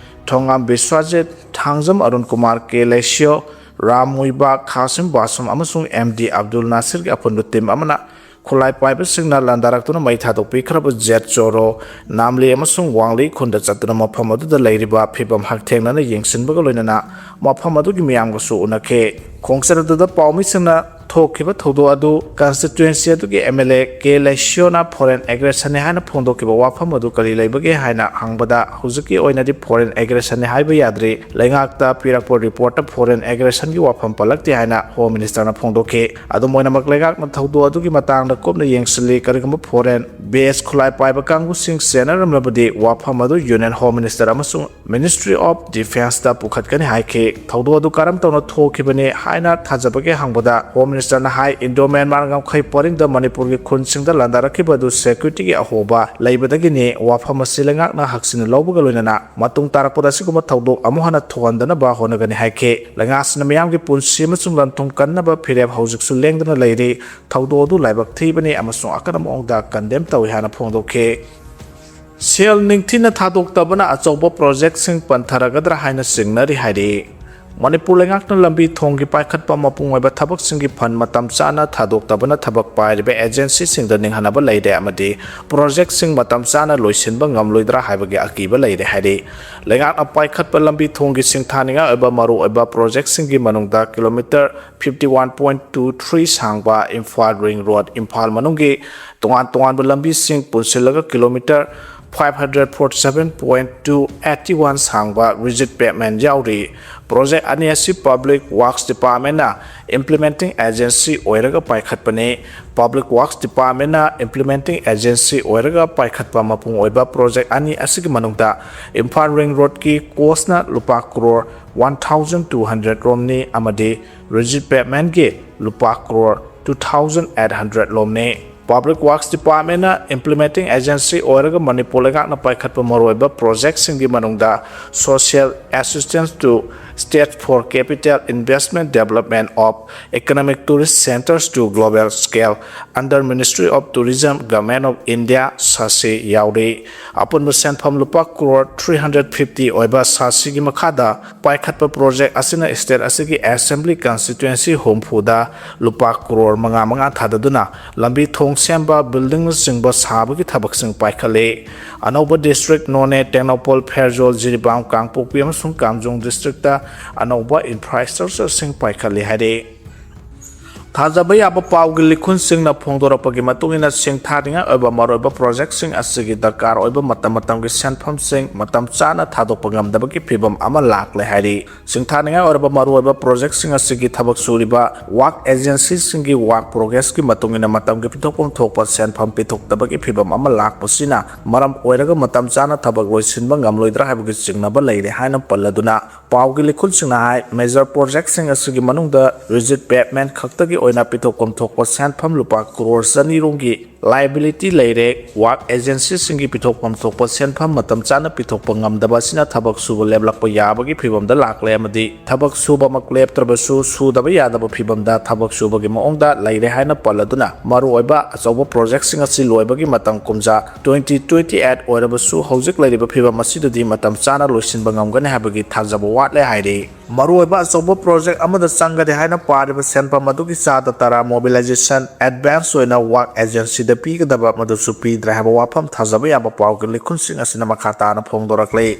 ꯊꯣꯉꯥꯝ ꯕꯤꯁ꯭ꯋꯖꯤꯠ, ꯊꯥꯡꯖꯝ ꯑꯔꯨꯟ ꯀꯨꯃꯥꯔ, ꯀꯦ ꯂꯩꯁꯤꯌꯣ, ꯔꯥꯝ ꯃꯨꯏꯕꯥ, ꯈꯥꯁꯤꯝ ꯕꯥꯁꯨꯝ ꯑꯃꯁꯨꯡ ꯑꯦꯝ ꯗꯤ ꯑꯕꯗꯨꯜ ꯅꯥꯁꯤꯔꯒꯤ ꯑꯄꯨꯟꯕ ꯇꯤꯝ ꯑꯃꯅ ꯈꯨꯠꯂꯥꯏ ꯄꯥꯏꯕꯁꯤꯡꯅ ꯂꯥꯟꯗꯥꯔꯛꯇꯨꯅ ꯃꯩ ꯊꯥꯗꯣꯛꯄꯤꯈ꯭ꯔꯕ ꯖꯦꯠ ꯆꯣꯔꯣ, ꯅꯥꯝꯂꯤ ꯑꯃꯁꯨꯡ ꯋꯥꯡꯂꯤ ꯈꯨꯟꯗ ꯆꯠꯇꯨꯅ ꯃꯐꯝ ꯑꯗꯨꯗ ꯂꯩꯔꯤꯕ ꯐꯤꯕꯝ ꯍꯛꯊꯦꯡꯅꯅ ꯌꯦꯡꯁꯤꯟꯕꯒ ꯂꯣꯏꯅꯅ ꯃꯐꯝ ꯑꯗꯨꯒꯤ ꯃꯤꯌꯥꯝꯒꯁꯨ ꯎꯅꯈꯤ꯫ ꯈꯣꯡꯆꯠ ꯑꯗꯨꯗ ꯄꯥꯎꯃꯤꯁꯤꯡꯅ ꯊꯣꯛꯈꯤꯕ ꯊꯧꯗꯣꯛ ꯑꯗꯨ ꯀꯟꯁꯇꯤꯇ꯭ꯋꯦꯟꯁꯤ ꯑꯗꯨꯒꯤ ꯑꯦꯝ ꯑꯦꯜ ꯑꯦ ꯀꯦ ꯂꯩꯁꯤꯌꯣꯅ ꯐꯣꯔꯦꯟ ꯑꯦꯒ꯭ꯔꯦꯁꯟꯅꯤ ꯍꯥꯏꯅ ꯐꯣꯡꯗꯣꯛꯈꯤꯕ ꯋꯥꯐꯝ ꯑꯗꯨ ꯀꯔꯤ ꯂꯩꯕꯒꯦ ꯍꯥꯏꯅ ꯍꯪꯕꯗ, ꯍꯧꯖꯤꯛꯀꯤ ꯑꯣꯏꯅꯗꯤ ꯐꯣꯔꯦꯟ ꯑꯦꯒ꯭ꯔꯦꯁꯟꯅꯤ ꯍꯥꯏꯕ ꯌꯥꯗ꯭ꯔꯤ, ꯂꯩꯉꯥꯛꯇ ꯄꯤꯔꯛꯄ ꯔꯤꯄꯣꯔꯠꯇ ꯐꯣꯔꯦꯟ ꯑꯦꯒ꯭ꯔꯦꯁꯟꯒꯤ ꯋꯥꯐꯝ ꯄꯜꯂꯛꯇꯦ ꯍꯥꯏꯅ ꯍꯣꯝ ꯃꯤꯅꯤꯁꯇꯔꯅ ꯐꯣꯡꯗꯣꯛꯈꯤ꯫ ꯑꯗꯨꯝ ꯑꯣꯏꯅꯃꯛ, ꯂꯩꯉꯥꯛꯅ ꯊꯧꯗꯣꯛ ꯑꯗꯨꯒꯤ ꯃꯇꯥꯡꯗ ꯀꯨꯞꯅ ꯌꯦꯡꯁꯤꯜꯂꯤ, ꯀꯔꯤꯒꯨꯝꯕ ꯐꯣꯔꯦꯟ ꯕꯦꯁ ꯈꯨꯠꯂꯥꯏ ꯄꯥꯏꯕ ꯀꯥꯡꯕꯨꯁꯤꯡ ꯆꯦꯟꯅꯔꯝꯂꯕꯗꯤ ꯋꯥꯐꯝ ꯑꯗꯨ ꯌꯨꯅꯤꯌꯟ ꯍꯣꯝ ꯃꯤꯅꯤꯁꯇꯔ ꯑꯃꯁꯨꯡ ꯃꯤꯅꯤꯁꯇ꯭ꯔꯤ ꯑꯣꯐ ꯗꯤꯐꯦꯟꯁꯇ ꯄꯨꯈꯠꯀꯅꯤ ꯍꯥꯏꯈꯤ꯫ ꯊꯧꯗꯣꯛ ꯑꯗꯨ ꯀꯔꯝ ꯇꯧꯅ ꯊꯣꯛꯈꯤꯕꯅꯤ ꯍꯥꯏꯅ ꯊꯥꯖꯕꯒꯦ ꯍꯪꯕꯗ, ꯍꯣꯝ ꯃꯤꯅꯤꯁꯇꯔꯅ ꯍꯥꯏ, ꯏꯟꯗꯣ ꯃ꯭ꯌꯥꯟꯃꯥꯔ ꯉꯝꯈꯩ ꯄꯔꯤꯡꯗ ꯃꯅꯤꯄꯨꯔꯒꯤ ꯈꯨꯟꯁꯤꯡꯗ ꯂꯥꯟꯗꯥꯔꯛꯈꯤꯕ ꯑꯗꯨ ꯁꯦꯀ꯭ꯌꯨꯔꯤꯇꯤꯒꯤ ꯑꯍꯣꯕ ꯂꯩꯕꯗꯒꯤꯅꯤ꯫ ꯋꯥꯐꯝ ꯑꯁꯤ ꯂꯩꯉꯥꯛꯅ ꯍꯛꯁꯤꯟꯅ ꯂꯧꯕꯒ ꯂꯣꯏꯅꯅ ꯃꯇꯨꯡ ꯇꯥꯔꯛꯄꯗ ꯑꯁꯤꯒꯨꯝꯕ ꯊꯧꯗꯣꯛ ꯑꯃꯨꯛ ꯍꯟꯅ ꯊꯣꯛꯍꯟꯗꯅꯕ ꯍꯣꯠꯅꯒꯅꯤ ꯍꯥꯏꯈꯤ꯫ ꯂꯩꯉꯥꯛꯁꯤꯅ ꯃꯤꯌꯥꯝꯒꯤ ꯄꯨꯟꯁꯤ ꯑꯃꯁꯨꯡ ꯂꯟ ꯊꯨꯝ ꯀꯟꯅꯕ ꯐꯤꯔꯦꯞ ꯍꯧꯖꯤꯛꯁꯨ ꯂꯦꯡꯗꯅ ꯂꯩꯔꯤ꯫ ꯊꯧꯗꯣꯛ ꯑꯗꯨ ꯂꯥꯏꯕꯛ ꯊꯤꯕꯅꯤ ꯑꯃꯁꯨꯡ ꯑꯀꯟꯕ ꯃꯑꯣꯡꯗ ꯀꯟꯗꯦꯝ ꯇꯧꯏ ꯍꯥꯏꯅ ꯐꯣꯡꯗꯣꯛꯈꯤ꯫ ꯁꯦꯜ ꯅꯤꯡꯊꯤꯅ ꯊꯥꯗꯣꯛꯇꯕꯅ ꯑꯆꯧꯕ ꯄ꯭ꯔꯣꯖꯦꯛꯁꯤꯡ ꯄꯟꯊꯔꯒꯗ꯭ꯔꯥ ꯍꯥꯏꯅ ꯆꯤꯡꯅꯔꯤ ꯍꯥꯏꯔꯤ꯫ ꯃꯅꯤꯄꯨꯔ ꯂꯩꯉꯥꯛꯅ ꯂꯝꯕꯤ ꯊꯣꯡꯒꯤ ꯄꯥꯏꯈꯠꯄ ꯃꯄꯨꯡ ꯑꯣꯏꯕ ꯊꯕꯛꯁꯤꯡꯒꯤ ꯐꯟ ꯃꯇꯝ ꯆꯥꯅ ꯊꯥꯗꯣꯛꯇꯕꯅ ꯊꯕꯛ ꯄꯥꯏꯔꯤꯕ ꯑꯦꯖꯦꯟꯁꯤꯁꯤꯡꯗ ꯅꯤꯡꯍꯟꯅꯕ ꯂꯩꯔꯦ ꯑꯃꯗꯤ ꯄ꯭ꯔꯣꯖꯦꯛꯁꯤꯡ ꯃꯇꯝ ꯆꯥꯅ ꯂꯣꯏꯁꯤꯟꯕ ꯉꯝꯂꯣꯏꯗ꯭ꯔꯥ ꯍꯥꯏꯕꯒꯤ ꯑꯀꯤꯕ ꯂꯩꯔꯦ ꯍꯥꯏꯔꯤ꯫ ꯂꯩꯉꯥꯛꯅ ꯄꯥꯏꯈꯠꯄ ꯂꯝꯕꯤ ꯊꯣꯡꯒꯤ ꯁꯤꯡꯊꯥꯅꯤꯡꯉꯥꯏ ꯑꯣꯏꯕ ꯃꯔꯨꯑꯣꯏꯕ ꯄ꯭ꯔꯣꯖꯦꯛꯁꯤꯡꯒꯤ ꯃꯅꯨꯡꯗ kilometre fifty one point two three ꯁꯥꯡꯕ ꯏꯝꯐꯥꯜ ꯔꯤꯡ ꯔꯣꯗ, ꯏꯝꯐꯥꯜ ꯃꯅꯨꯡꯒꯤ ꯇꯣꯉꯥꯟ ꯇꯣꯉꯥꯟꯕ ꯂꯝꯕꯤꯁꯤꯡ ꯄꯨꯟꯁꯤꯜꯂꯒ kilometre five hundred forty seven point two eighty one ꯁꯥꯡꯕ ꯔꯤꯖꯤꯠ ꯄꯦꯚꯃꯦꯟ ꯌꯥꯎꯔꯤ꯫ ꯄ꯭ꯔꯣꯖꯦꯛ ꯑꯅꯤ ꯑꯁꯤ ꯄꯕ꯭ꯂꯤꯛ ꯋꯥꯔꯛꯁ ꯗꯤꯄꯥꯔꯠꯃꯦꯟꯅ ꯏꯝꯄ꯭ꯂꯤꯃꯦꯟꯇꯤꯡ ꯑꯦꯖꯦꯟꯁꯤ ꯑꯣꯏꯔꯒ ꯄꯥꯏꯈꯠꯄꯅꯤ꯫ ꯄꯕ꯭ꯂꯤꯛ ꯋꯥꯔꯛꯁ ꯗꯤꯄꯥꯔꯠꯃꯦꯟꯅ ꯏꯝꯄ꯭ꯂꯤꯃꯦꯟꯇꯤꯡ ꯑꯦꯖꯦꯟꯁꯤ ꯑꯣꯏꯔꯒ ꯄꯥꯏꯈꯠꯄ ꯃꯄꯨꯡ ꯑꯣꯏꯕ ꯄ꯭ꯔꯣꯖꯦꯛ ꯑꯅꯤ ꯑꯁꯤꯒꯤ ꯃꯅꯨꯡꯗ ꯏꯝꯐꯥꯜ ꯔꯤꯡ ꯔꯣꯗꯀꯤ ꯀꯣꯁꯅ ꯂꯨꯄꯥ crore one thousand two hundred ꯔꯣꯝꯅꯤ ꯑꯃꯗꯤ ꯔꯤꯖꯤꯠ ꯄꯦꯚꯃꯦꯟꯒꯤ ꯂꯨꯄꯥ crore two thousand eight hundred ꯔꯣꯝꯅꯤ꯫ Public Works Departmentꯅ implementing agency ꯑꯣꯏꯔꯒ ꯃꯅꯤꯄꯨꯔ ꯂꯩꯉꯥꯛꯅ ꯄꯥꯏꯈꯠꯄ ꯃꯔꯨꯑꯣꯏꯕ projectꯁꯤꯡꯒꯤ ꯃꯅꯨꯡꯗ Social Assistance to State for Capital Investment Development of Economic Tourist Centres to Global Scale under Ministry of Tourism, Government of India, ꯁꯥꯁꯤ ꯌꯥꯎꯔꯤ꯫ ꯑꯄꯨꯟꯕ ꯁꯦꯟꯐꯝ ꯂꯨꯄꯥ ꯀ꯭ꯔꯣꯔ ꯊ꯭ꯔꯤ ꯍꯟꯗ꯭ꯔꯦꯠ ꯐꯤꯐꯇꯤ ꯑꯣꯏꯕ ꯁꯥꯁꯤꯒꯤ ꯃꯈꯥꯗ ꯄꯥꯏꯈꯠꯄ project ꯑꯁꯤꯅ state ꯑꯁꯤꯒꯤ assembly constituency ꯍꯨꯝꯐꯨꯗ ꯂꯨꯄꯥ ꯀ꯭ꯔꯣꯔ ꯃꯉꯥ ꯃꯉꯥ ꯊꯥꯗꯗꯨꯅ ꯂꯝꯕꯤ ꯊꯣꯡ ꯁꯦꯝꯕ, buildingꯅꯆꯤꯡꯕ ꯁꯥꯕꯒꯤ ꯊꯕꯛꯁꯤꯡ ꯄꯥꯏꯈꯠꯂꯤ꯫ ꯑꯅꯧꯕ district ꯅꯣꯅꯦ, ꯇꯦꯡꯅꯧꯄꯜ, ꯐꯦꯔꯖꯣꯜ, ꯖꯤꯔꯤꯕꯥꯝ, ꯀꯥꯡꯄꯣꯛꯄꯤ ꯑꯃꯁꯨꯡ ꯀꯥꯝꯖꯣꯡ districtꯇ ꯑꯅꯧꯕ infrastructureꯁꯤꯡ ꯄꯥꯏꯈꯠꯂꯤ ꯍꯥꯏꯔꯤ꯫ ꯊꯥꯖꯕ ꯌꯥꯕ ꯄꯥꯎꯒꯤ ꯂꯤꯈꯨꯟꯁꯤꯡꯅ ꯐꯣꯡꯗꯣꯔꯛꯄꯒꯤ ꯃꯇꯨꯡ ꯏꯟꯅ, ꯁꯤꯡꯊꯥꯅꯤꯡꯉꯥꯏ ꯑꯣꯏꯕ ꯃꯔꯨꯑꯣꯏꯕ projectꯁꯤꯡ ꯑꯁꯤꯒꯤ ꯗꯔꯀꯥꯔ ꯑꯣꯏꯕ ꯃꯇꯝ ꯃꯇꯝꯒꯤ ꯁꯦꯟꯐꯝꯁꯤꯡ ꯃꯇꯝ ꯆꯥꯅ ꯊꯥꯗꯣꯛꯄ ꯉꯝꯗꯕꯒꯤ ꯐꯤꯚꯝ ꯑꯃ ꯂꯥꯛꯂꯦ ꯍꯥꯏꯔꯤ꯫ ꯁꯤꯡꯊꯥꯅꯤꯡꯉꯥꯏ ꯑꯣꯏꯔꯕ ꯃꯔꯨꯑꯣꯏꯕ projectꯁꯤꯡ ꯑꯁꯤꯒꯤ ꯊꯕꯛ ꯁꯨꯔꯤꯕ work agencyꯁꯤꯡꯒꯤ work progressꯀꯤ ꯃꯇꯨꯡ ꯏꯟꯅ ꯃꯇꯝꯒꯤ ꯄꯤꯊꯣꯛꯐꯝ ꯊꯣꯛꯄ ꯁꯦꯟꯐꯝ ꯄꯤꯊꯣꯛꯇꯕꯒꯤ ꯐꯤꯚꯝ ꯑꯃ ꯂꯥꯛꯄꯁꯤꯅ ꯃꯔꯝ ꯑꯣꯏꯔꯒ ꯃꯇꯝ ꯆꯥꯅ ꯊꯕꯛ ꯂꯣꯏꯁꯤꯟꯕ ꯉꯝꯂꯣꯏꯗ꯭ꯔꯥ ꯍꯥꯏꯕꯒꯤ ꯆꯤꯡꯅꯕ ꯂꯩꯔꯦ ꯍꯥꯏꯅ ꯄꯜꯂꯗꯨꯅ, ꯄꯥꯎꯒꯤ ꯂꯤꯈꯨꯟꯁꯤꯡꯅ ꯍꯥꯏ, major projectꯁꯤꯡ ꯑꯁꯤꯒꯤ ꯃꯅꯨꯡꯗ rigid pavement ꯈꯛꯇꯒꯤ ꯑꯣꯏꯅ ꯄꯤꯊꯣꯛꯐꯝ ꯊꯣꯛꯄ ꯁꯦꯟꯐꯝ ꯂꯨꯄꯥ ꯀ꯭ꯔꯣꯔ ꯆꯅꯤ ꯔꯣꯝꯒꯤ liability ꯂꯩꯔꯦ꯫ Work agencyꯁꯤꯡꯒꯤ ꯄꯤꯊꯣꯛꯐꯝ ꯊꯣꯛꯄ ꯁꯦꯟꯐꯝ ꯃꯇꯝ ꯆꯥꯅ ꯄꯤꯊꯣꯛꯄ ꯉꯝꯗꯕ ꯑꯁꯤꯅ ꯊꯕꯛ ꯁꯨꯕ ꯂꯦꯞꯂꯛꯄ ꯌꯥꯕꯒꯤ ꯐꯤꯚꯝꯗ ꯂꯥꯛꯂꯦ ꯑꯃꯗꯤ ꯊꯕꯛ ꯁꯨꯕꯃꯛ ꯂꯦꯞꯇ꯭ꯔꯕꯁꯨ ꯁꯨꯗꯕ ꯌꯥꯗꯕ ꯐꯤꯚꯝꯗ ꯊꯕꯛ ꯁꯨꯕꯒꯤ ꯃꯑꯣꯡꯗ ꯂꯩꯔꯦ ꯍꯥꯏꯅ ꯄꯜꯂꯗꯨꯅ, ꯃꯔꯨꯑꯣꯏꯕ ꯑꯆꯧꯕ projectꯁꯤꯡ ꯑꯁꯤ ꯂꯣꯏꯕꯒꯤ ꯃꯇꯝ ꯀꯨꯝꯖꯥ twenty twenty-eight ꯑꯣꯏꯔꯕꯁꯨ ꯍꯧꯖꯤꯛ ꯂꯩꯔꯤꯕ ꯐꯤꯚꯝ ꯑꯁꯤꯗꯗꯤ ꯃꯇꯝ ꯆꯥꯅ ꯂꯣꯏꯁꯤꯟꯕ ꯉꯝꯒꯅꯤ ꯍꯥꯏꯕꯒꯤ ꯊꯥꯖꯕ ꯋꯥꯠꯂꯦ ꯍꯥꯏꯔꯤ꯫ ꯃꯔꯨꯑꯣꯏꯕ ꯑꯆꯧꯕ project ꯑꯃꯗ ꯆꯪꯒꯅꯤ ꯍꯥꯏꯅ ꯄꯥꯔꯤꯕ ꯁꯦꯟꯐꯝ ꯑꯗꯨꯒꯤ ꯆꯥꯗ ꯇꯔꯥ mobilization advance ꯑꯣꯏꯅ work agencyꯗ ꯄꯤꯒꯗꯕ ꯃꯗꯨꯁꯨ ꯄꯤꯗ꯭ꯔꯦ ꯍꯥꯏꯕ ꯋꯥꯐꯝ ꯊꯥꯖꯕ ꯌꯥꯕ ꯄꯥꯎꯒꯤ ꯂꯤꯈꯨꯟꯁꯤꯡ ꯑꯁꯤꯅ ꯃꯈꯥ ꯇꯥꯅ ꯐꯣꯡꯗꯣꯔꯛꯂꯤ꯫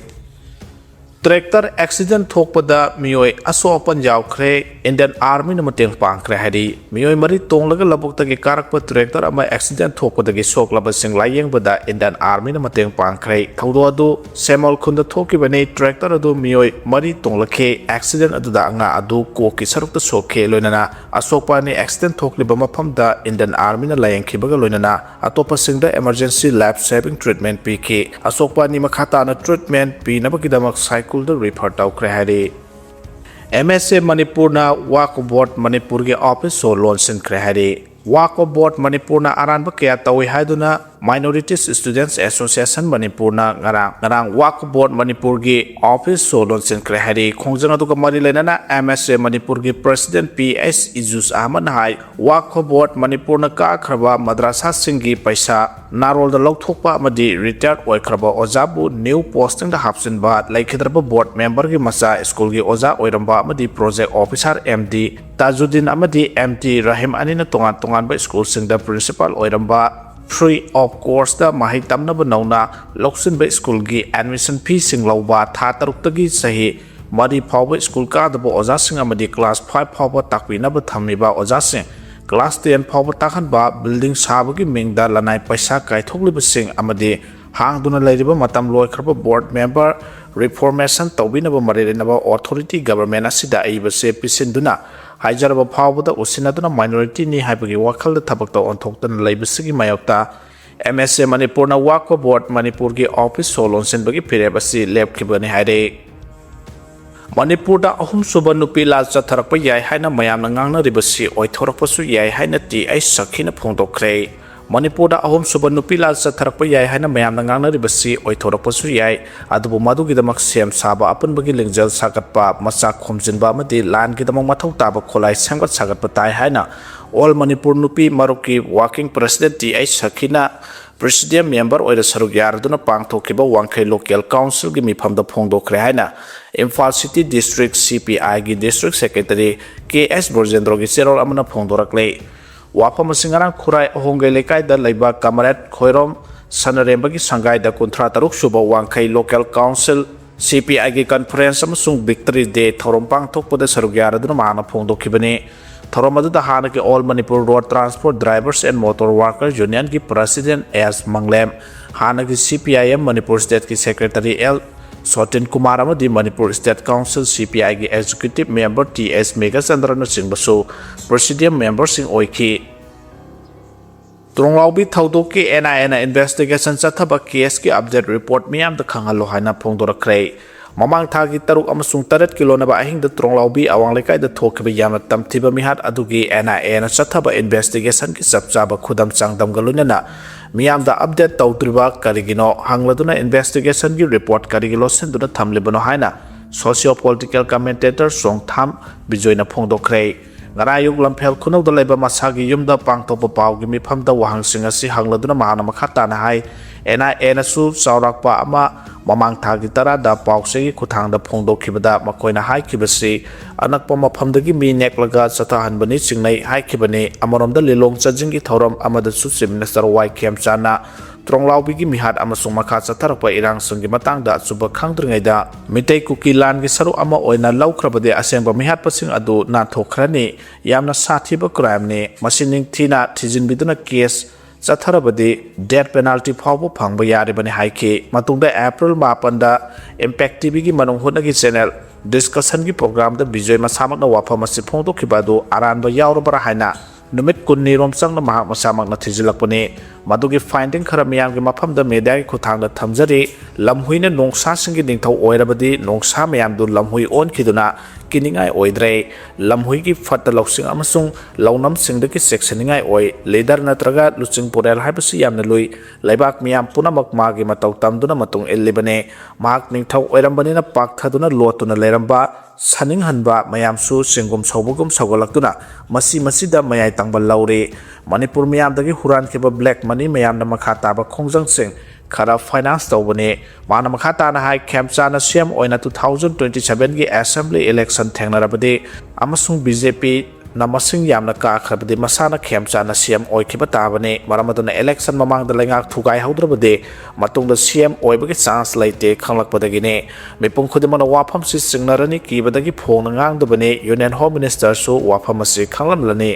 Tractor accident ꯊꯣꯛꯄꯗ ꯃꯤꯑꯣꯏ ꯑꯁꯣꯛ ꯑꯄꯟ ꯌꯥꯎꯈ꯭ꯔꯦ, Indian Armyꯅ ꯃꯇꯦꯡ ꯄꯥꯡꯈ꯭ꯔꯦ ꯍꯥꯏꯔꯤ꯫ ꯃꯤꯑꯣꯏ ꯃꯔꯤ ꯇꯣꯡꯂꯒ ꯂꯧꯕꯨꯛꯇꯒꯤ ꯀꯥꯔꯛꯄ tractor ꯑꯃ accident ꯊꯣꯛꯄꯗꯒꯤ ꯁꯣꯛꯂꯕꯁꯤꯡ ꯂꯥꯌꯦꯡꯕꯗ Indian Armyꯅ ꯃꯇꯦꯡ ꯄꯥꯡꯈ꯭ꯔꯦ꯫ ꯊꯧꯗꯣꯛ ꯑꯗꯨ ꯁꯦꯃꯣꯜ ꯈꯨꯟꯗ ꯊꯣꯛꯈꯤꯕꯅꯤ꯫ Tractor ꯑꯗꯨ ꯃꯤꯑꯣꯏ ꯃꯔꯤ ꯇꯣꯡꯂꯛꯈꯤ꯫ Accident ꯑꯗꯨꯗ ꯑꯉꯥꯡ ꯑꯗꯨ ꯀꯣꯛꯀꯤ ꯁꯔꯨꯛꯇ ꯁꯣꯛꯈꯤ꯫ ꯂꯣꯏꯅꯅ ꯑꯁꯣꯛꯄ ꯑꯅꯤ accident ꯊꯣꯛꯂꯤꯕ ꯃꯐꯝꯗ Indian Armyꯅ ꯂꯥꯌꯦꯡꯈꯤꯕꯒ ꯂꯣꯏꯅꯅ ꯑꯇꯣꯞꯄꯁꯤꯡꯗ emergency life saving treatment ꯄꯤꯈꯤ꯫ ꯑꯁꯣꯛꯄ ꯑꯅꯤ ꯃꯈꯥ ꯇꯥꯅ treatment ꯄꯤꯅꯕꯒꯤꯗꯃꯛ ꯁꯥꯏꯀꯨꯜꯗ refer ꯇꯧꯈ꯭ꯔꯦ ꯍꯥꯏꯔꯤ꯫ M S A ꯃꯅꯤꯄꯨꯔꯅ Waqf Board ꯃꯅꯤꯄꯨꯔꯒꯤ office ꯁꯣ ꯂꯣꯟꯁꯤꯟꯈ꯭ꯔꯦ ꯍꯥꯏꯔꯤ꯫ ꯋꯥꯛꯐ ꯕꯣꯔꯗ ꯃꯅꯤꯄꯨꯔꯅ ꯑꯔꯥꯟꯕ ꯀꯌꯥ ꯇꯧꯏ ꯍꯥꯏꯗꯨꯅ Minorities Students Association ꯃꯅꯤꯄꯨꯔꯅ ꯉꯔꯥꯡ ꯉꯔꯥꯡ ꯋꯥꯛꯐ ꯕꯣꯔꯗ ꯃꯅꯤꯄꯨꯔꯒꯤ ꯑꯣꯐꯤꯁ ꯁꯣ ꯂꯣꯟꯁꯤꯟꯈ꯭ꯔꯦ ꯍꯥꯏꯔꯤ꯫ ꯈꯣꯡꯖꯪ ꯑꯗꯨꯒ ꯃꯔꯤ ꯂꯩꯅꯅ M S A ꯃꯅꯤꯄꯨꯔꯒꯤ president P H ꯏꯖꯨꯁ ꯑꯍꯃꯗꯅ ꯍꯥꯏ, ꯋꯥꯛꯐ ꯕꯣꯔꯗ ꯃꯅꯤꯄꯨꯔꯅ ꯀꯥꯈ꯭ꯔꯕ ꯃꯗ꯭ꯔꯁꯥꯁꯤꯡꯒꯤ ꯄꯩꯁꯥ ꯅꯥꯔꯣꯜꯗ ꯂꯧꯊꯣꯛꯄ ꯑꯃꯗꯤ ꯔꯤꯇꯥꯌꯔ ꯑꯣꯏꯈ꯭ꯔꯕ ꯑꯣꯖꯥꯕꯨ ꯅ꯭ꯌꯨ ꯄꯣꯁꯇꯤꯡꯗ ꯍꯥꯞꯆꯤꯟꯕ, ꯂꯩꯈꯤꯗ꯭ꯔꯕ ꯕꯣꯔꯗ ꯃꯦꯝꯕꯔꯒꯤ ꯃꯆꯥ ꯁ꯭ꯀꯨꯜꯒꯤ ꯑꯣꯖꯥ ꯑꯣꯏꯔꯝꯕ ꯑꯃꯗꯤ ꯄ꯭ꯔꯣꯖꯦꯛ ꯑꯣꯐꯤꯁꯥꯔ M D ꯇꯥꯖꯨꯗꯤꯟ ꯑꯃꯗꯤ M T ꯔꯍꯤꯝ ꯑꯅꯤꯅ ꯇꯣꯉꯥꯟ ꯇꯣꯉꯥꯟꯕ ꯁ꯭ꯀꯨꯜꯁꯤꯡꯗ ꯄ꯭ꯔꯤꯟꯁꯤꯄꯥꯜ ꯑꯣꯏꯔꯝꯕ, free of cost ꯇ ꯃꯍꯩ ꯇꯝꯅꯕ ꯅꯧꯅ ꯂꯧꯁꯤꯟꯕ ꯁ꯭ꯀꯨꯜꯒꯤ ꯑꯦꯗꯃꯤꯁꯟ ꯐꯤꯁꯤꯡ ꯂꯧꯕ, ꯊꯥ ꯇꯔꯨꯛꯇꯒꯤ ꯆꯍꯤ ꯃꯔꯤ ꯐꯥꯎꯕ ꯁ꯭ꯀꯨꯜ ꯀꯥꯗꯕ ꯑꯣꯖꯥꯁꯤꯡ ꯑꯃꯗꯤ class five ꯐꯥꯎꯕ ꯇꯥꯛꯄꯤꯅꯕ ꯊꯝꯃꯤꯕ ꯑꯣꯖꯥꯁꯤꯡ class ten ꯐꯥꯎꯕ ꯇꯥꯛꯍꯟꯕ, building ꯁꯥꯕꯒꯤ ꯃꯤꯡꯗ ꯂꯅꯥꯏ ꯄꯩꯁꯥ ꯀꯥꯏꯊꯣꯛꯂꯤꯕꯁꯤꯡ ꯑꯃꯗꯤ ꯍꯥꯡꯗꯨꯅ ꯂꯩꯔꯤꯕ ꯃꯇꯝ ꯂꯣꯏꯈ꯭ꯔꯕ ꯕꯣꯔꯗ ꯃꯦꯝꯕꯔ reformation ꯇꯧꯕꯤꯅꯕ ꯃꯔꯤ ꯂꯩꯅꯕ ꯑꯣꯊꯣꯔꯤꯇꯤ ꯒꯚꯔꯟꯃꯦꯟꯠ ꯑꯁꯤꯗ ꯑꯏꯕ ꯆꯦ ꯄꯤꯁꯤꯟꯗꯨꯅ ꯍꯥꯏꯖꯔꯕ ꯐꯥꯎꯕꯗ ꯎꯁꯤꯟꯅꯗꯨꯅ minority ꯅꯤ ꯍꯥꯏꯕꯒꯤ ꯋꯥꯈꯜꯗ ꯊꯕꯛꯇ ꯑꯣꯟꯊꯣꯛꯇꯨꯅ ꯂꯩꯕꯁꯤꯒꯤ ꯃꯥꯌꯣꯛꯇ M S A ꯃꯅꯤꯄꯨꯔꯅ ꯋꯥꯛꯐ ꯕꯣꯔꯗ ꯃꯅꯤꯄꯨꯔꯒꯤ ꯑꯣꯐꯤꯁ ꯁꯣ ꯂꯣꯟꯁꯤꯟꯕꯒꯤ ꯐꯤꯔꯦꯞ ꯑꯁꯤ ꯂꯦꯞꯈꯤꯕꯅꯤ ꯍꯥꯏꯔꯤ꯫ ꯃꯅꯤꯄꯨꯔꯗ ꯑꯍꯨꯝꯁꯨꯕ ꯅꯨꯄꯤ ꯂꯥꯜ ꯆꯠꯊꯔꯛꯄ ꯌꯥꯏ ꯍꯥꯏꯅ ꯃꯌꯥꯝꯅ ꯉꯥꯡꯅꯔꯤꯕꯁꯤ ꯑꯣꯏꯊꯣꯔꯛꯄꯁꯨ ꯌꯥꯏ ꯍꯥꯏꯅ T H ꯁꯈꯤꯅ ꯐꯣꯡꯗꯣꯛꯈ꯭ꯔꯦ꯫ ꯃꯅꯤꯄꯨꯔꯗ ꯑꯍꯨꯝꯁꯨꯕ ꯅꯨꯄꯤ ꯂꯥꯜ ꯆꯠꯊꯔꯛꯄ ꯌꯥꯏ ꯍꯥꯏꯅ ꯃꯌꯥꯝꯅ ꯉꯥꯡꯅꯔꯤꯕꯁꯤ ꯑꯣꯏꯊꯣꯔꯛꯄꯁꯨ ꯌꯥꯏ, ꯑꯗꯨꯕꯨ ꯃꯗꯨꯒꯤꯗꯃꯛ ꯁꯦꯝ ꯁꯥꯕ, ꯑꯄꯨꯟꯕꯒꯤ ꯂꯤꯡꯖꯦꯜ ꯁꯥꯒꯠꯄ, ꯃꯆꯥꯛ ꯈꯣꯝꯖꯤꯟꯕ ꯑꯃꯗꯤ ꯂꯥꯟꯒꯤꯗꯃꯛ ꯃꯊꯧ ꯇꯥꯕ ꯈꯨꯠꯂꯥꯏ ꯁꯦꯝꯒꯠ ꯁꯥꯒꯠꯄ ꯇꯥꯏ ꯍꯥꯏꯅ All ꯃꯅꯤꯄꯨꯔ ꯅꯨꯄꯤ ꯃꯔꯨꯞꯀꯤ working president T H ꯁꯈꯤꯅ president member ꯑꯣꯏꯅ ꯁꯔꯨꯛ ꯌꯥꯔꯗꯨꯅ ꯄꯥꯡꯊꯣꯛꯈꯤꯕ ꯋꯥꯡꯈꯩ local council ꯒꯤ ꯃꯤꯐꯝꯗ ꯐꯣꯡꯗꯣꯛꯈ꯭ꯔꯦ ꯍꯥꯏꯅ Imphal city district C P I ꯒꯤ district secretary K S ꯕ꯭ꯔꯖꯦꯟꯗ꯭ꯔꯣꯒꯤ ꯆꯦꯔꯣꯜ ꯑꯃꯅ ꯐꯣꯡꯗꯣꯔꯛꯂꯦ꯫ ꯋꯥꯐꯝ ꯑꯁꯤ ꯉꯔꯥꯡ ꯈꯨꯔꯥꯏ ꯑꯍꯣꯡꯒꯩ ꯂꯩꯀꯥꯏꯗ ꯂꯩꯕ ꯀꯃꯔꯦꯠ ꯈꯣꯏꯔꯣꯝ ꯁꯅꯔꯦꯝꯕꯒꯤ ꯁꯪꯒꯥꯏꯗ ꯀꯨꯟꯊ꯭ꯔꯥ ꯇꯔꯨꯛ ꯁꯨꯕ ꯋꯥꯡꯈꯩ local council C P I ꯒꯤ conference ꯑꯃꯁꯨꯡ victory day ꯊꯧꯔꯝ ꯄꯥꯡꯊꯣꯛꯄꯗ ꯁꯔꯨꯛ ꯌꯥꯔꯗꯨꯅ ꯃꯍꯥꯛꯅ ꯐꯣꯡꯗꯣꯛꯈꯤꯕꯅꯤ꯫ ꯊꯧꯔꯝ ꯑꯗꯨꯗ ꯍꯥꯟꯅꯒꯤ All Manipur Road Transport Drivers and Motor Worker Union ꯒꯤ president S ꯃꯪꯂꯦꯝ, ꯍꯥꯟꯅꯒꯤ C P I M Manipur state ꯀꯤ secretary L ꯁꯣꯇꯤꯟ ꯀꯨꯃꯥꯔ ꯑꯃꯗꯤ Manipur state council C P I ꯒꯤ executive member T S ꯃꯦꯘꯆꯟꯗ꯭ꯔꯅꯆꯤꯡꯕꯁꯨ president member ꯁꯤꯡ ꯑꯣꯏꯈꯤ꯫ ꯇ꯭ꯔꯣꯡꯂꯥꯎꯕꯤ ꯊꯧꯗꯣꯛꯀꯤ N I A ꯅ investigation ꯆꯠꯊꯕ case ꯀꯤ update report ꯃꯤꯌꯥꯝꯗ ꯈꯪꯍꯜꯂꯨ ꯍꯥꯏꯅ ꯐꯣꯡꯗꯣꯔꯛꯈ꯭ꯔꯦ꯫ ꯃꯃꯥꯡ ꯊꯥꯒꯤ ꯇꯔꯨꯛ ꯑꯃꯁꯨꯡ ꯇꯔꯦꯠꯀꯤ ꯂꯣꯟꯅꯕ ꯑꯍꯤꯡꯗ ꯇ꯭ꯔꯣꯡꯂꯥꯎꯕꯤ ꯑꯋꯥꯡ ꯂꯩꯀꯥꯏꯗ ꯊꯣꯛꯈꯤꯕ ꯌꯥꯝꯅ ꯇꯝꯊꯤꯕ ꯃꯤꯍꯥꯠ ꯑꯗꯨꯒꯤ NIAꯅ ꯆꯠꯊꯕ investigationꯒꯤ ꯆꯞ ꯆꯥꯕ ꯈꯨꯗꯝ ꯆꯥꯡꯗꯝꯒ ꯂꯣꯏꯅꯅ ꯃꯤꯌꯥꯝꯗ update ꯇꯧꯗ꯭ꯔꯤꯕ ꯀꯔꯤꯒꯤꯅꯣ ꯍꯪꯂꯗꯨꯅ investigationꯒꯤ report ꯀꯔꯤꯒꯤ ꯂꯣꯠꯁꯤꯟꯗꯨꯅ ꯊꯝꯂꯤꯕꯅꯣ ꯍꯥꯏꯅ socio political commentator ꯆꯣꯡꯊꯥꯝ ꯕꯤꯖꯣꯏꯅ ꯐꯣꯡꯗꯣꯛꯈ꯭ꯔꯦ꯫ ꯉꯔꯥꯡ ꯑꯌꯨꯛ ꯂꯝꯐꯦꯜ ꯈꯨꯅꯧꯗ ꯂꯩꯕ ꯃꯁꯥꯒꯤ ꯌꯨꯝꯗ ꯄꯥꯡꯊꯣꯛꯄ ꯄꯥꯎꯒꯤ ꯃꯤꯐꯝꯗ ꯋꯥꯍꯪꯁꯤꯡ ꯑꯁꯤ ꯍꯪꯂꯗꯨꯅ ꯃꯍꯥꯛꯅ ꯃꯈꯥ ꯇꯥꯅ ꯍꯥꯏ, NIAꯅꯁꯨ ꯆꯥꯎꯔꯥꯛꯄ ꯑꯃ ꯃꯃꯥꯡ ꯊꯥꯒꯤ ꯇꯔꯥꯗ ꯄꯥꯎꯆꯦꯒꯤ ꯈꯨꯠꯊꯥꯡꯗ ꯐꯣꯡꯗꯣꯛꯈꯤꯕꯗ ꯃꯈꯣꯏꯅ ꯍꯥꯏꯈꯤꯕꯁꯤ ꯑꯅꯛꯄ ꯃꯐꯝꯗꯒꯤ ꯃꯤ ꯅꯦꯛꯂꯒ ꯆꯠꯊꯍꯟꯕꯅꯤ ꯆꯤꯡꯅꯩ ꯍꯥꯏꯈꯤꯕꯅꯤ꯫ ꯑꯃꯔꯣꯝꯗ ꯂꯤꯂꯣꯡ ꯆꯥꯖꯤꯡꯒꯤ ꯊꯧꯔꯝ ꯑꯃꯗꯁꯨ Chief Minister ꯋꯥꯏ ꯈꯦꯝꯆꯥꯟꯅ ꯇ꯭ꯔꯣꯡꯂꯥꯎꯕꯤꯒꯤ ꯃꯤꯍꯥꯠ ꯑꯃꯁꯨꯡ ꯃꯈꯥ ꯆꯠꯊꯔꯛꯄ ꯏꯔꯥꯡꯁꯤꯡꯒꯤ ꯃꯇꯥꯡꯗ ꯑꯆꯨꯝꯕ ꯈꯪꯗ꯭ꯔꯤꯉꯩꯗ ꯃꯤꯇꯩ ꯀꯨꯀꯤ ꯂꯥꯟꯒꯤ ꯁꯔꯨꯛ ꯑꯃ ꯑꯣꯏꯅ ꯂꯧꯈ꯭ꯔꯕꯗꯤ ꯑꯁꯦꯡꯕ ꯃꯤꯍꯥꯠꯄꯁꯤꯡ ꯑꯗꯨ ꯅꯥꯟꯊꯣꯛꯈ꯭ꯔꯅꯤ꯫ ꯌꯥꯝꯅ ꯁꯥꯊꯤꯕ crimeꯅꯤ꯫ ꯃꯁꯤ ꯅꯤꯡꯊꯤꯅ ꯊꯤꯖꯤꯟꯕꯤꯗꯨꯅ case ꯆꯠꯊꯔꯕꯗꯤ death penalty ꯐꯥꯎꯕ ꯐꯪꯕ ꯌꯥꯔꯤꯕꯅꯤ ꯍꯥꯏꯈꯤ꯫ ꯃꯇꯨꯡꯗ April ꯃꯥꯄꯟꯗ Impact TVꯒꯤ ꯃꯅꯨꯡ ꯍꯨꯠꯅꯒꯤ channel discussionꯒꯤ programꯗ ꯕꯤꯖꯣꯏ ꯃꯁꯥꯃꯛꯅ ꯋꯥꯐꯝ ꯑꯁꯤ ꯐꯣꯡꯗꯣꯛꯈꯤꯕ ꯑꯗꯨ ꯑꯔꯥꯟꯕ ꯌꯥꯎꯔꯕ꯭ꯔꯥ ꯍꯥꯏꯅ ꯅꯨꯃꯤꯠ ꯀꯨꯟꯅꯤꯔꯣꯝ ꯆꯪꯅ ꯃꯍꯥꯛ ꯃꯁꯥꯃꯛꯅ ꯊꯤꯖꯤꯜꯂꯛꯄꯅꯤ꯫ ꯃꯗꯨꯒꯤ finding ꯈꯔ ꯃꯤꯌꯥꯝꯒꯤ ꯃꯐꯝꯗ mediaꯒꯤ ꯈꯨꯠꯊꯥꯡꯗ ꯊꯝꯖꯔꯤ꯫ ꯂꯝꯍꯨꯏꯅ ꯅꯣꯡꯁꯥꯁꯤꯡꯒꯤ ꯅꯤꯡꯊꯧ ꯑꯣꯏꯔꯕꯗꯤ ꯅꯣꯡꯁꯥ ꯃꯌꯥꯝꯗꯨ ꯂꯝꯍꯨꯏ ꯑꯣꯟꯈꯤꯗꯨꯅ ꯀꯤꯅꯤꯡꯉꯥꯏ ꯑꯣꯏꯗ꯭ꯔꯦ꯫ ꯂꯝꯍꯨꯏꯒꯤ ꯐꯠꯇ ꯂꯧꯁꯤꯡ ꯑꯃꯁꯨꯡ ꯂꯧꯅꯝꯁꯤꯡꯗꯒꯤ ꯆꯦꯛꯁꯤꯟꯅꯤꯡꯉꯥꯏ ꯑꯣꯏ꯫ Leader ꯅꯠꯇ꯭ꯔꯒ ꯂꯨꯆꯤꯡ ꯄꯨꯔꯦꯜ ꯍꯥꯏꯕꯁꯤ ꯌꯥꯝꯅ ꯂꯨꯏ꯫ ꯂꯩꯕꯥꯛ ꯃꯤꯌꯥꯝ ꯄꯨꯝꯅꯃꯛ ꯃꯥꯒꯤ ꯃꯇꯧ ꯇꯝꯗꯨꯅ ꯃꯇꯨꯡ ꯏꯜꯂꯤꯕꯅꯤ꯫ ꯃꯍꯥꯛ ꯅꯤꯡꯊꯧ ꯑꯣꯏꯔꯝꯕꯅꯤꯅ ꯄꯥꯛꯊꯗꯨꯅ ꯂꯣꯠꯇꯨꯅ ꯂꯩꯔꯝꯕ ꯁꯥꯅꯤꯡꯍꯟꯕ ꯃꯌꯥꯝꯁꯨ ꯆꯤꯡꯒꯨꯝ ꯁꯧꯕꯒꯨꯝ ꯁꯧꯒꯠꯂꯛꯇꯨꯅ ꯃꯁꯤ ꯃꯁꯤꯗ ꯃꯌꯥꯏ ꯇꯪꯕ ꯂꯧꯔꯤ꯫ ꯃꯅꯤꯄꯨꯔ ꯃꯤꯌꯥꯝꯗꯒꯤ ꯍꯨꯔꯥꯟꯈꯤꯕ black money ꯃꯌꯥꯝꯅ ꯃꯈꯥ ꯇꯥꯕ ꯈꯣꯡꯖꯪꯁꯤꯡ ꯈꯔ finance ꯇꯧꯕꯅꯤ꯫ ꯃꯥꯅ ꯃꯈꯥ ꯇꯥꯅ ꯍꯥꯏ, ꯈꯦꯝꯆꯥꯟꯅ CM ꯑꯣꯏꯅ two thousand twenty sevenꯒꯤ assembly election ꯊꯦꯡꯅꯔꯕꯗꯤ ꯑꯃꯁꯨꯡ BJPꯅ ꯃꯁꯤꯡ ꯌꯥꯝꯅ ꯀꯥꯈ꯭ꯔꯕꯗꯤ ꯃꯁꯥꯅ ꯈꯦꯝꯆꯥꯟꯅ CM ꯑꯣꯏꯈꯤꯕ ꯇꯥꯕꯅꯤ꯫ ꯃꯔꯝ ꯑꯗꯨꯅ election ꯃꯃꯥꯡꯗ ꯂꯩꯉꯥꯛ ꯊꯨꯒꯥꯏꯍꯧꯗ꯭ꯔꯕꯗꯤ ꯃꯇꯨꯡꯗ CM ꯑꯣꯏꯕꯒꯤ chance ꯂꯩꯇꯦ ꯈꯪꯂꯛꯄꯗꯒꯤꯅꯤ꯫ ꯃꯤꯄꯨꯝ ꯈꯨꯗꯤꯡꯃꯛꯅ ꯋꯥꯐꯝꯁꯤ ꯆꯤꯡꯅꯔꯅꯤ, ꯀꯤꯕꯗꯒꯤ ꯐꯣꯡꯅ ꯉꯥꯡꯗꯕꯅꯤ꯫ Union Home Ministerꯁꯨ ꯋꯥꯐꯝ ꯑꯁꯤ ꯈꯪꯂꯝꯂꯅꯤ꯫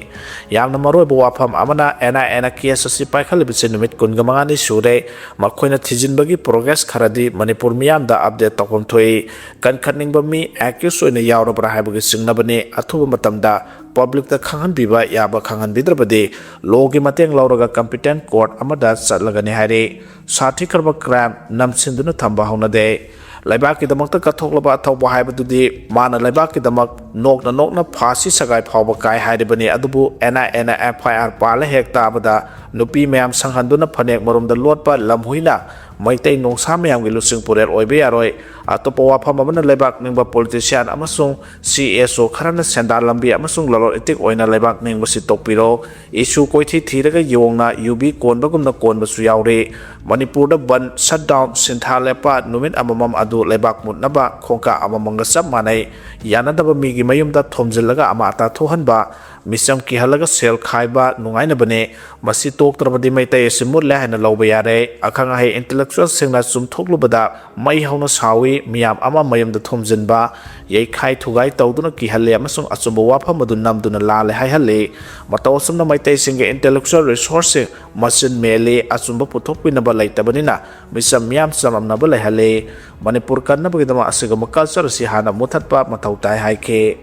ꯌꯥꯝꯅ ꯃꯔꯨꯑꯣꯏꯕ ꯋꯥꯐꯝ ꯑꯃꯅ, NIAꯅ case ꯑꯁꯤ ꯄꯥꯏꯈꯠꯂꯤꯕꯁꯤ ꯅꯨꯃꯤꯠ ꯀꯨꯟꯒ ꯃꯉꯥꯅꯤ ꯁꯨꯔꯦ꯫ ꯃꯈꯣꯏꯅ ꯊꯤꯖꯤꯟꯕꯒꯤ progress ꯈꯔꯗꯤ ꯃꯅꯤꯄꯨꯔ ꯃꯤꯌꯥꯝꯗ update ꯇꯧꯐꯝ ꯊꯣꯛꯏ꯫ ꯀꯟꯈꯠꯅꯤꯡꯕ ꯃꯤ accused ꯑꯣꯏꯅ ꯌꯥꯎꯔꯕ꯭ꯔꯥ ꯍꯥꯏꯕꯒꯤ ꯆꯤꯡꯅꯕꯅꯤ꯫ ꯑꯊꯨꯕ ꯃꯇꯝꯗ publicꯇ ꯈꯪꯍꯟꯕꯤꯕ ꯌꯥꯕ ꯈꯪꯍꯟꯕꯤꯗ꯭ꯔꯕꯗꯤ lawꯒꯤ ꯃꯇꯦꯡ ꯂꯧꯔꯒ competent court ꯑꯃꯗ ꯆꯠꯂꯒꯅꯤ ꯍꯥꯏꯔꯤ꯫ ꯁꯥꯊꯤꯈ꯭ꯔꯕ crime ꯅꯝꯁꯤꯟꯗꯨꯅ ꯊꯝꯕ ꯍꯧꯅꯗꯦ꯫ ꯂꯩꯕꯥꯛꯀꯤꯗꯃꯛꯇ ꯀꯠꯊꯣꯛꯂꯕ ꯑꯊꯧꯕ ꯍꯥꯏꯕꯗꯨꯗꯤ ꯃꯥꯅ ꯂꯩꯕꯥꯛꯀꯤꯗꯃꯛ ꯅꯣꯛꯅ ꯅꯣꯛꯅ ꯐꯥꯁꯤ ꯁꯒꯥꯏ ꯐꯥꯎꯕ ꯀꯥꯏ ꯍꯥꯏꯔꯤꯕꯅꯤ꯫ ꯑꯗꯨꯕꯨ ꯑꯦꯟ ꯑꯥꯏ ꯑꯦꯅ ꯑꯦꯐ ꯑꯥꯏ ꯑꯥꯔ ꯄꯥꯜꯂ ꯍꯦꯛ ꯇꯥꯕꯗ ꯅꯨꯄꯤ ꯃꯌꯥꯝ ꯁꯪꯍꯟꯗꯨꯅ ꯐꯅꯦꯛ ꯃꯔꯨꯝꯗ ꯂꯣꯠꯄ ꯂꯝꯍꯨꯏꯅ ꯃꯩꯇꯩ ꯅꯣꯡꯁꯥ ꯃꯌꯥꯝꯒꯤ ꯂꯨꯆꯤꯡ ꯄꯨꯔꯦꯜ ꯑꯣꯏꯕ ꯌꯥꯔꯣꯏ꯫ ꯑꯇꯣꯞꯄ ꯋꯥꯐꯝ ꯑꯃꯅ, ꯂꯩꯕꯥꯛ ꯅꯤꯡꯕ ꯄꯣꯂꯤꯇꯤꯁꯤꯌꯥꯟ ꯑꯃꯁꯨꯡ ꯁꯤ ꯑꯦꯁ ꯑꯣ ꯈꯔꯅ ꯁꯦꯟꯗꯥꯟ ꯂꯝꯕꯤ ꯑꯃꯁꯨꯡ ꯂꯂꯣꯟ ꯏꯇꯤꯛ ꯑꯣꯏꯅ ꯂꯩꯕꯥꯛ ꯅꯤꯡꯕꯁꯤ ꯇꯣꯛꯄꯤꯔꯣ, ꯏꯁꯨ ꯀꯣꯏꯊꯤ ꯊꯤꯔꯒ ꯌꯣꯡꯅ ꯌꯨꯕꯤ ꯀꯣꯟꯕꯒꯨꯝꯅ ꯀꯣꯟꯕꯁꯨ ꯌꯥꯎꯔꯤ꯫ ꯃꯅꯤꯄꯨꯔꯗ ꯕꯟ, ꯁꯠ ꯗꯥꯎꯟ, ꯁꯤꯟꯊꯥ ꯂꯦꯞꯄ ꯅꯨꯃꯤꯠ ꯑꯃꯃꯝ ꯑꯗꯨ ꯂꯩꯕꯥꯛ ꯃꯨꯠꯅꯕ ꯈꯣꯡꯀꯥꯞ ꯑꯃꯃꯝꯒ ꯆꯞ ꯃꯥꯟꯅꯩ꯫ ꯌꯥꯅꯗꯕ ꯃꯤꯒꯤ ꯃꯌꯨꯝꯗ ꯊꯣꯝꯖꯤꯜꯂꯒ ꯑꯃꯥ ꯑꯇꯥ ꯊꯣꯛꯍꯟꯕ, ꯃꯤꯆꯝ ꯀꯤꯍꯜꯂꯒ ꯁꯦꯜ ꯈꯥꯏꯕ ꯅꯨꯡꯉꯥꯏꯅꯕꯅꯦ꯫ ꯃꯁꯤ ꯇꯣꯛꯇ꯭ꯔꯕꯗꯤ ꯃꯩꯇꯩ ꯑꯁꯤ ꯃꯨꯠꯂꯦ ꯍꯥꯏꯅ ꯂꯧꯕ ꯌꯥꯔꯦ꯫ ꯑꯈꯪ ꯑꯍꯩ ꯏꯟꯇꯦꯂꯦꯛꯆꯨꯋꯦꯜꯁꯤꯡꯅ ꯆꯨꯝꯊꯣꯛꯂꯨꯕꯗ ꯃꯩ ꯍꯧꯅ ꯁꯥꯎꯏ, ꯃꯤꯌꯥꯝ ꯑꯃ ꯃꯌꯨꯝꯗ ꯊꯣꯝꯖꯤꯟꯕ, ꯌꯩꯈꯥꯏ ꯊꯨꯒꯥꯏ ꯇꯧꯗꯨꯅ ꯀꯤꯍꯜꯂꯦ ꯑꯃꯁꯨꯡ ꯑꯆꯨꯝꯕ ꯋꯥꯐꯝ ꯑꯗꯨ ꯅꯝꯗꯨꯅ ꯂꯥꯜꯂꯦ ꯍꯥꯏꯍꯜꯂꯤ꯫ ꯃꯇꯧ ꯑꯁꯨꯝꯅ ꯃꯩꯇꯩꯁꯤꯡꯒꯤ ꯏꯟꯇꯦꯂꯦꯛꯆꯨꯋꯦꯜ ꯔꯤꯁꯣꯔꯁꯁꯤꯡ ꯃꯆꯤꯟ ꯃꯦꯜꯂꯤ, ꯑꯆꯨꯝꯕ ꯄꯨꯊꯣꯛꯄꯤꯅꯕ ꯂꯩꯇꯕꯅꯤꯅ ꯃꯤꯆꯝ ꯃꯤꯌꯥꯝ ꯆꯃꯝꯅꯕ ꯂꯩꯍꯜꯂꯤ꯫ ꯃꯅꯤꯄꯨꯔ ꯀꯟꯅꯕꯒꯤꯗꯃꯛ ꯑꯁꯤꯒꯨꯝꯕ ꯀꯜꯆꯔ ꯑꯁꯤ ꯍꯥꯟꯅ ꯃꯨꯊꯠꯄ ꯃꯊꯧ ꯇꯥꯏ ꯍꯥꯏꯈꯤ꯫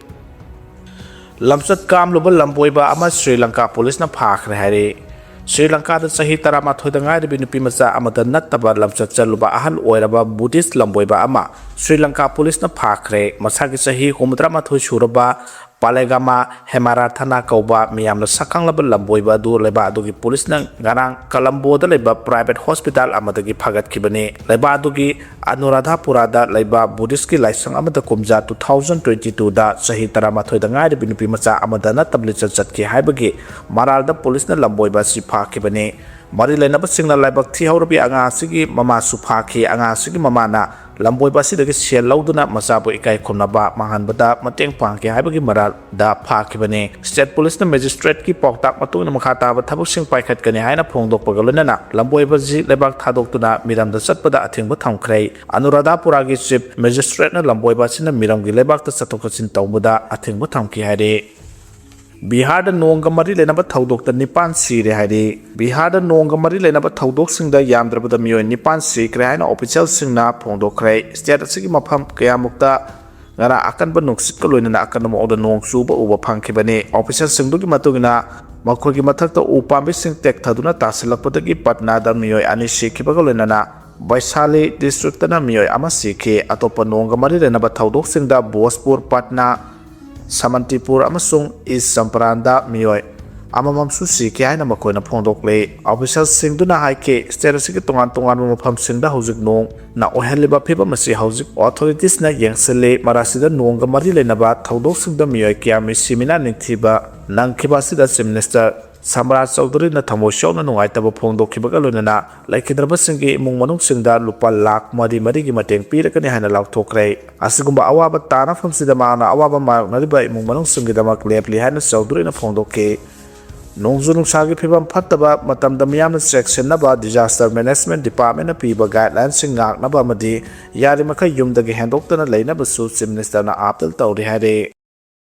ꯂꯝꯆꯠ ꯀꯥꯝꯂꯨꯕ ꯂꯝꯕꯣꯏꯕ ꯑꯃ ꯁ꯭ꯔꯤ ꯂꯪꯀꯥ ꯄꯨꯂꯤꯁꯅ ꯐꯥꯈ꯭ꯔꯦ ꯍꯥꯏꯔꯤ꯫ ꯁ꯭ꯔꯤ ꯂꯪꯀꯥꯗ ꯆꯍꯤ ꯇꯔꯥꯃꯥꯊꯣꯏꯗ ꯉꯥꯏꯔꯤꯕꯤ ꯅꯨꯄꯤ ꯃꯆꯥ ꯑꯃꯗ ꯅꯠꯇꯕ ꯂꯝꯆꯠ ꯆꯠꯂꯨꯕ ꯑꯍꯜ ꯑꯣꯏꯔꯕ ꯕꯨꯙꯤꯁ ꯂꯝꯕꯣꯏꯕ ꯑꯃ ꯁ꯭ꯔꯤ ꯂꯪꯀꯥ ꯄꯨꯂꯤꯁꯅ ꯐꯥꯈ꯭ꯔꯦ꯫ ꯃꯁꯥꯒꯤ ꯆꯍꯤ ꯍꯨꯝꯐꯨꯇꯔꯥꯃꯥꯊꯣꯏ ꯁꯨꯔꯕ ꯄꯥꯂꯦꯒꯥꯃꯥ ꯍꯦꯃꯥꯔꯥꯊꯅꯥ ꯀꯧꯕ ꯃꯤꯌꯥꯝꯅ ꯁꯛꯈꯪꯂꯕ ꯂꯝꯕꯣꯏꯕ ꯑꯗꯨ ꯂꯩꯕꯥꯛ ꯑꯗꯨꯒꯤ ꯄꯨꯂꯤꯁꯅ ꯉꯔꯥꯡ ꯀꯂꯝꯕꯣꯗ ꯂꯩꯕ ꯄ꯭ꯔꯥꯏꯚꯦꯠ ꯍꯣꯁꯄꯤꯇꯥꯜ ꯑꯃꯗꯒꯤ ꯐꯥꯒꯠꯈꯤꯕꯅꯤ꯫ ꯂꯩꯕꯥꯛ ꯑꯗꯨꯒꯤ ꯑꯅꯨꯔꯥꯙꯥꯄꯨꯔꯥꯗ ꯂꯩꯕ ꯕꯨꯙꯤꯁꯀꯤ ꯂꯥꯏꯁꯪ ꯑꯃꯗ ꯀꯨꯝꯖꯥ ꯇꯨ ꯊꯥꯎꯖꯟ ꯇ꯭ꯋꯦꯟꯇꯤ ꯇꯨꯗ ꯆꯍꯤ ꯇꯔꯥꯃꯥꯊꯣꯏꯗ ꯉꯥꯏꯔꯤꯕꯤ ꯅꯨꯄꯤ ꯃꯆꯥ ꯑꯃꯗ ꯅꯠꯇꯕ ꯂꯤꯆꯠ ꯆꯠꯈꯤ ꯍꯥꯏꯕꯒꯤ ꯃꯔꯥꯜꯗ ꯄꯨꯂꯤꯁꯅ ꯂꯝꯕꯣꯏꯕ ꯑꯁꯤ ꯐꯥꯈꯤꯕꯅꯤ꯫ ꯃꯔꯤ ꯂꯩꯅꯕꯁꯤꯡꯅ ꯂꯥꯏꯕꯛ ꯊꯤꯍꯧꯔꯕꯤ ꯑꯉꯥꯡ ꯑꯁꯤꯒꯤ ꯃꯃꯥꯁꯨ ꯐꯥꯈꯤ꯫ ꯑꯉꯥꯡ ꯑꯁꯤꯒꯤ ꯃꯃꯥꯅ ꯂꯝꯕꯣꯏꯕ ꯑꯁꯤꯗꯒꯤ ꯁꯦꯜ ꯂꯧꯗꯨꯅ ꯃꯆꯥꯕꯨ ꯏꯀꯥꯏ ꯈꯨꯝꯅꯕ ꯃꯥꯡꯍꯟꯕꯗ ꯃꯇꯦꯡ ꯄꯥꯡꯈꯤ ꯍꯥꯏꯕꯒꯤ ꯃꯔꯥꯜꯗ ꯐꯥꯈꯤꯕꯅꯤ꯫ ꯁ꯭ꯇꯦꯠ ꯄꯨꯂꯤꯁꯅ ꯃꯦꯖꯤꯁꯇ꯭ꯔꯦꯠꯀꯤ ꯄꯥꯎꯇꯥꯛ ꯃꯇꯨꯡ ꯏꯟꯅ ꯃꯈꯥ ꯇꯥꯕ ꯊꯕꯛꯁꯤꯡ ꯄꯥꯏꯈꯠꯀꯅꯤ ꯍꯥꯏꯅ ꯐꯣꯡꯗꯣꯛꯄꯒ ꯂꯣꯏꯅꯅ ꯂꯝꯕꯣꯏꯕꯁꯤ ꯂꯩꯕꯥꯛ ꯊꯥꯗꯣꯛꯇꯨꯅ ꯃꯤꯔꯝꯗ ꯆꯠꯄꯗ ꯑꯊꯤꯡꯕ ꯊꯝꯈ꯭ꯔꯦ꯫ ꯑꯅꯨꯔꯥꯙꯥꯄꯨꯔꯥꯒꯤ ꯆꯤꯐ ꯃꯦꯖꯤꯁꯇ꯭ꯔꯦꯠꯅ ꯂꯝꯕꯣꯏꯕ ꯑꯁꯤꯅ ꯃꯤꯔꯝꯒꯤ ꯂꯩꯕꯥꯛꯇ ꯆꯠꯊꯣꯛ ꯆꯠꯁꯤꯟ ꯇꯧꯕꯗ ꯑꯊꯤꯡꯕ ꯊꯝꯈꯤ ꯍꯥꯏꯔꯤ꯫ ꯕꯤꯍꯥꯔꯗ ꯅꯣꯡꯒ ꯃꯔꯤ ꯂꯩꯅꯕ ꯊꯧꯗꯣꯛꯇ ꯅꯤꯄꯥꯟ ꯁꯤꯔꯦ ꯍꯥꯏꯔꯤ꯫ ꯕꯤꯍꯥꯔꯗ ꯅꯣꯡꯒ ꯃꯔꯤ ꯂꯩꯅꯕ ꯊꯧꯗꯣꯛꯁꯤꯡꯗ ꯌꯥꯝꯗ꯭ꯔꯕꯗ ꯃꯤꯑꯣꯏ ꯅꯤꯄꯥꯟ ꯁꯤꯈ꯭ꯔꯦ ꯍꯥꯏꯅ ꯑꯣꯐꯤꯁꯤꯌꯦꯜꯁꯤꯡꯅ ꯐꯣꯡꯗꯣꯛꯈ꯭ꯔꯦ꯫ ꯁ꯭ꯇꯦꯠ ꯑꯁꯤꯒꯤ ꯃꯐꯝ ꯀꯌꯥꯃꯨꯛꯇ ꯉꯔꯥꯡ ꯑꯀꯟꯕ ꯅꯨꯡꯁꯤꯠꯀ ꯂꯣꯏꯅꯅ ꯑꯀꯟꯕ ꯃꯑꯣꯡꯗ ꯅꯣꯡ ꯆꯨꯕ ꯎꯕ ꯐꯪꯈꯤꯕꯅꯤ꯫ ꯑꯣꯐꯤꯁꯤꯌꯦꯜꯁꯤꯡꯗꯨꯒꯤ ꯃꯇꯨꯡ ꯏꯟꯅ, ꯃꯈꯣꯏꯒꯤ ꯃꯊꯛꯇ ꯎ ꯄꯥꯝꯕꯤꯁꯤꯡ ꯇꯦꯛꯊꯗꯨꯅ ꯇꯥꯁꯤꯜꯂꯛꯄꯗꯒꯤ ꯄꯠꯅꯥꯗ ꯃꯤꯑꯣꯏ ꯑꯅꯤ ꯁꯤꯈꯤꯕꯒ ꯂꯣꯏꯅꯅ ꯕꯩꯁꯥꯂꯤ ꯗꯤꯁꯇ꯭ꯔꯤꯛꯇꯅ ꯃꯤꯑꯣꯏ ꯑꯃ ꯁꯤꯈꯤ꯫ ꯑꯇꯣꯞꯄ ꯅꯣꯡꯒ ꯃꯔꯤ ꯂꯩꯅꯕ ꯊꯧꯗꯣꯛꯁꯤꯡꯗ ꯕꯣꯖꯄꯨꯔ, ꯄꯠꯅꯥ, ꯁꯃꯟꯇꯤꯄꯨꯔ ꯑꯃꯁꯨꯡ ꯏꯁ ꯆꯝꯄꯔꯥꯟꯗ ꯃꯤꯑꯣꯏ ꯑꯃꯃꯝꯁꯨ ꯁꯤꯈꯤ ꯍꯥꯏꯅ ꯃꯈꯣꯏꯅ ꯐꯣꯡꯗꯣꯛꯂꯤ꯫ ꯑꯣꯐꯤꯁꯤꯌꯦꯜꯁꯤꯡꯗꯨꯅ ꯍꯥꯏꯈꯤ, ꯁ꯭ꯇꯦꯠ ꯑꯁꯤꯒꯤ ꯇꯣꯉꯥꯟ ꯇꯣꯉꯥꯟꯕ ꯃꯐꯝꯁꯤꯡꯗ ꯍꯧꯖꯤꯛ ꯅꯣꯡꯅ ꯑꯣꯏꯍꯜꯂꯤꯕ ꯐꯤꯕꯝ ꯑꯁꯤ ꯍꯧꯖꯤꯛ ꯑꯣꯊꯣꯔꯤꯇꯤꯁꯅ ꯌꯦꯡꯁꯤꯜꯂꯤ꯫ ꯃꯔꯥꯁꯤꯗ ꯅꯣꯡꯒ ꯃꯔꯤ ꯂꯩꯅꯕ ꯊꯧꯗꯣꯛꯁꯤꯡꯗ ꯃꯤꯑꯣꯏ ꯀꯌꯥ ꯃꯤ ꯁꯤꯃꯤꯅꯥ ꯅꯤꯡꯊꯤꯕ ꯅꯪꯈꯤꯕ ꯑꯁꯤꯗ ꯆꯤꯐ ꯃꯤꯅꯤꯁꯇꯔ ꯁꯝꯔꯥꯖ ꯆꯧꯙꯨꯔꯤꯅ ꯊꯃꯣꯏ ꯁꯣꯛꯅ ꯅꯨꯡꯉꯥꯏꯇꯕ ꯐꯣꯡꯗꯣꯛꯈꯤꯕꯒ ꯂꯣꯏꯅꯅ ꯂꯩꯈꯤꯗ꯭ꯔꯕꯁꯤꯡꯒꯤ ꯏꯃꯨꯡ ꯃꯅꯨꯡꯁꯤꯡꯗ ꯂꯨꯄꯥ ꯂꯥꯈ ꯃꯔꯤ ꯃꯔꯤꯒꯤ ꯃꯇꯦꯡ ꯄꯤꯔꯒꯅꯤ ꯍꯥꯏꯅ ꯂꯥꯎꯊꯣꯛꯈ꯭ꯔꯦ꯫ ꯑꯁꯤꯒꯨꯝꯕ ꯑꯋꯥꯕ ꯇꯥꯅꯐꯝꯁꯤꯗ ꯃꯍꯥꯛꯅ ꯑꯋꯥꯕ ꯃꯥꯌꯣꯛꯅꯔꯤꯕ ꯏꯃꯨꯡ ꯃꯅꯨꯡꯁꯤꯡꯒꯤꯗꯃꯛ ꯂꯦꯞꯂꯤ ꯍꯥꯏꯅ ꯆꯧꯙꯨꯔꯤꯅ ꯐꯣꯡꯗꯣꯛꯈꯤ꯫ ꯅꯣꯡꯖꯨ ꯅꯨꯡꯁꯥꯒꯤ ꯐꯤꯕꯝ ꯐꯠꯇꯕ ꯃꯇꯝꯗ ꯃꯤꯌꯥꯝꯅ ꯆꯦꯛꯁꯤꯟꯅꯕ ꯗꯤꯖꯥꯁꯇꯔ ꯃꯦꯅꯦꯖꯃꯦꯟꯠ ꯗꯤꯄꯥꯔꯠꯃꯦꯟꯠꯅ ꯄꯤꯕ ꯒꯥꯏꯗꯂꯥꯏꯟꯁꯤꯡ ꯉꯥꯛꯅꯕ ꯑꯃꯗꯤ ꯌꯥꯔꯤꯃꯈꯩ ꯌꯨꯝꯗꯒꯤ ꯍꯦꯟꯗꯣꯛꯇꯅ ꯂꯩꯅꯕꯁꯨ ꯆꯤꯐ ꯃꯤꯅꯤꯁꯇꯔꯅ ꯑꯥꯄꯤꯜ ꯇꯧꯔꯤ ꯍꯥꯏꯔꯤ꯫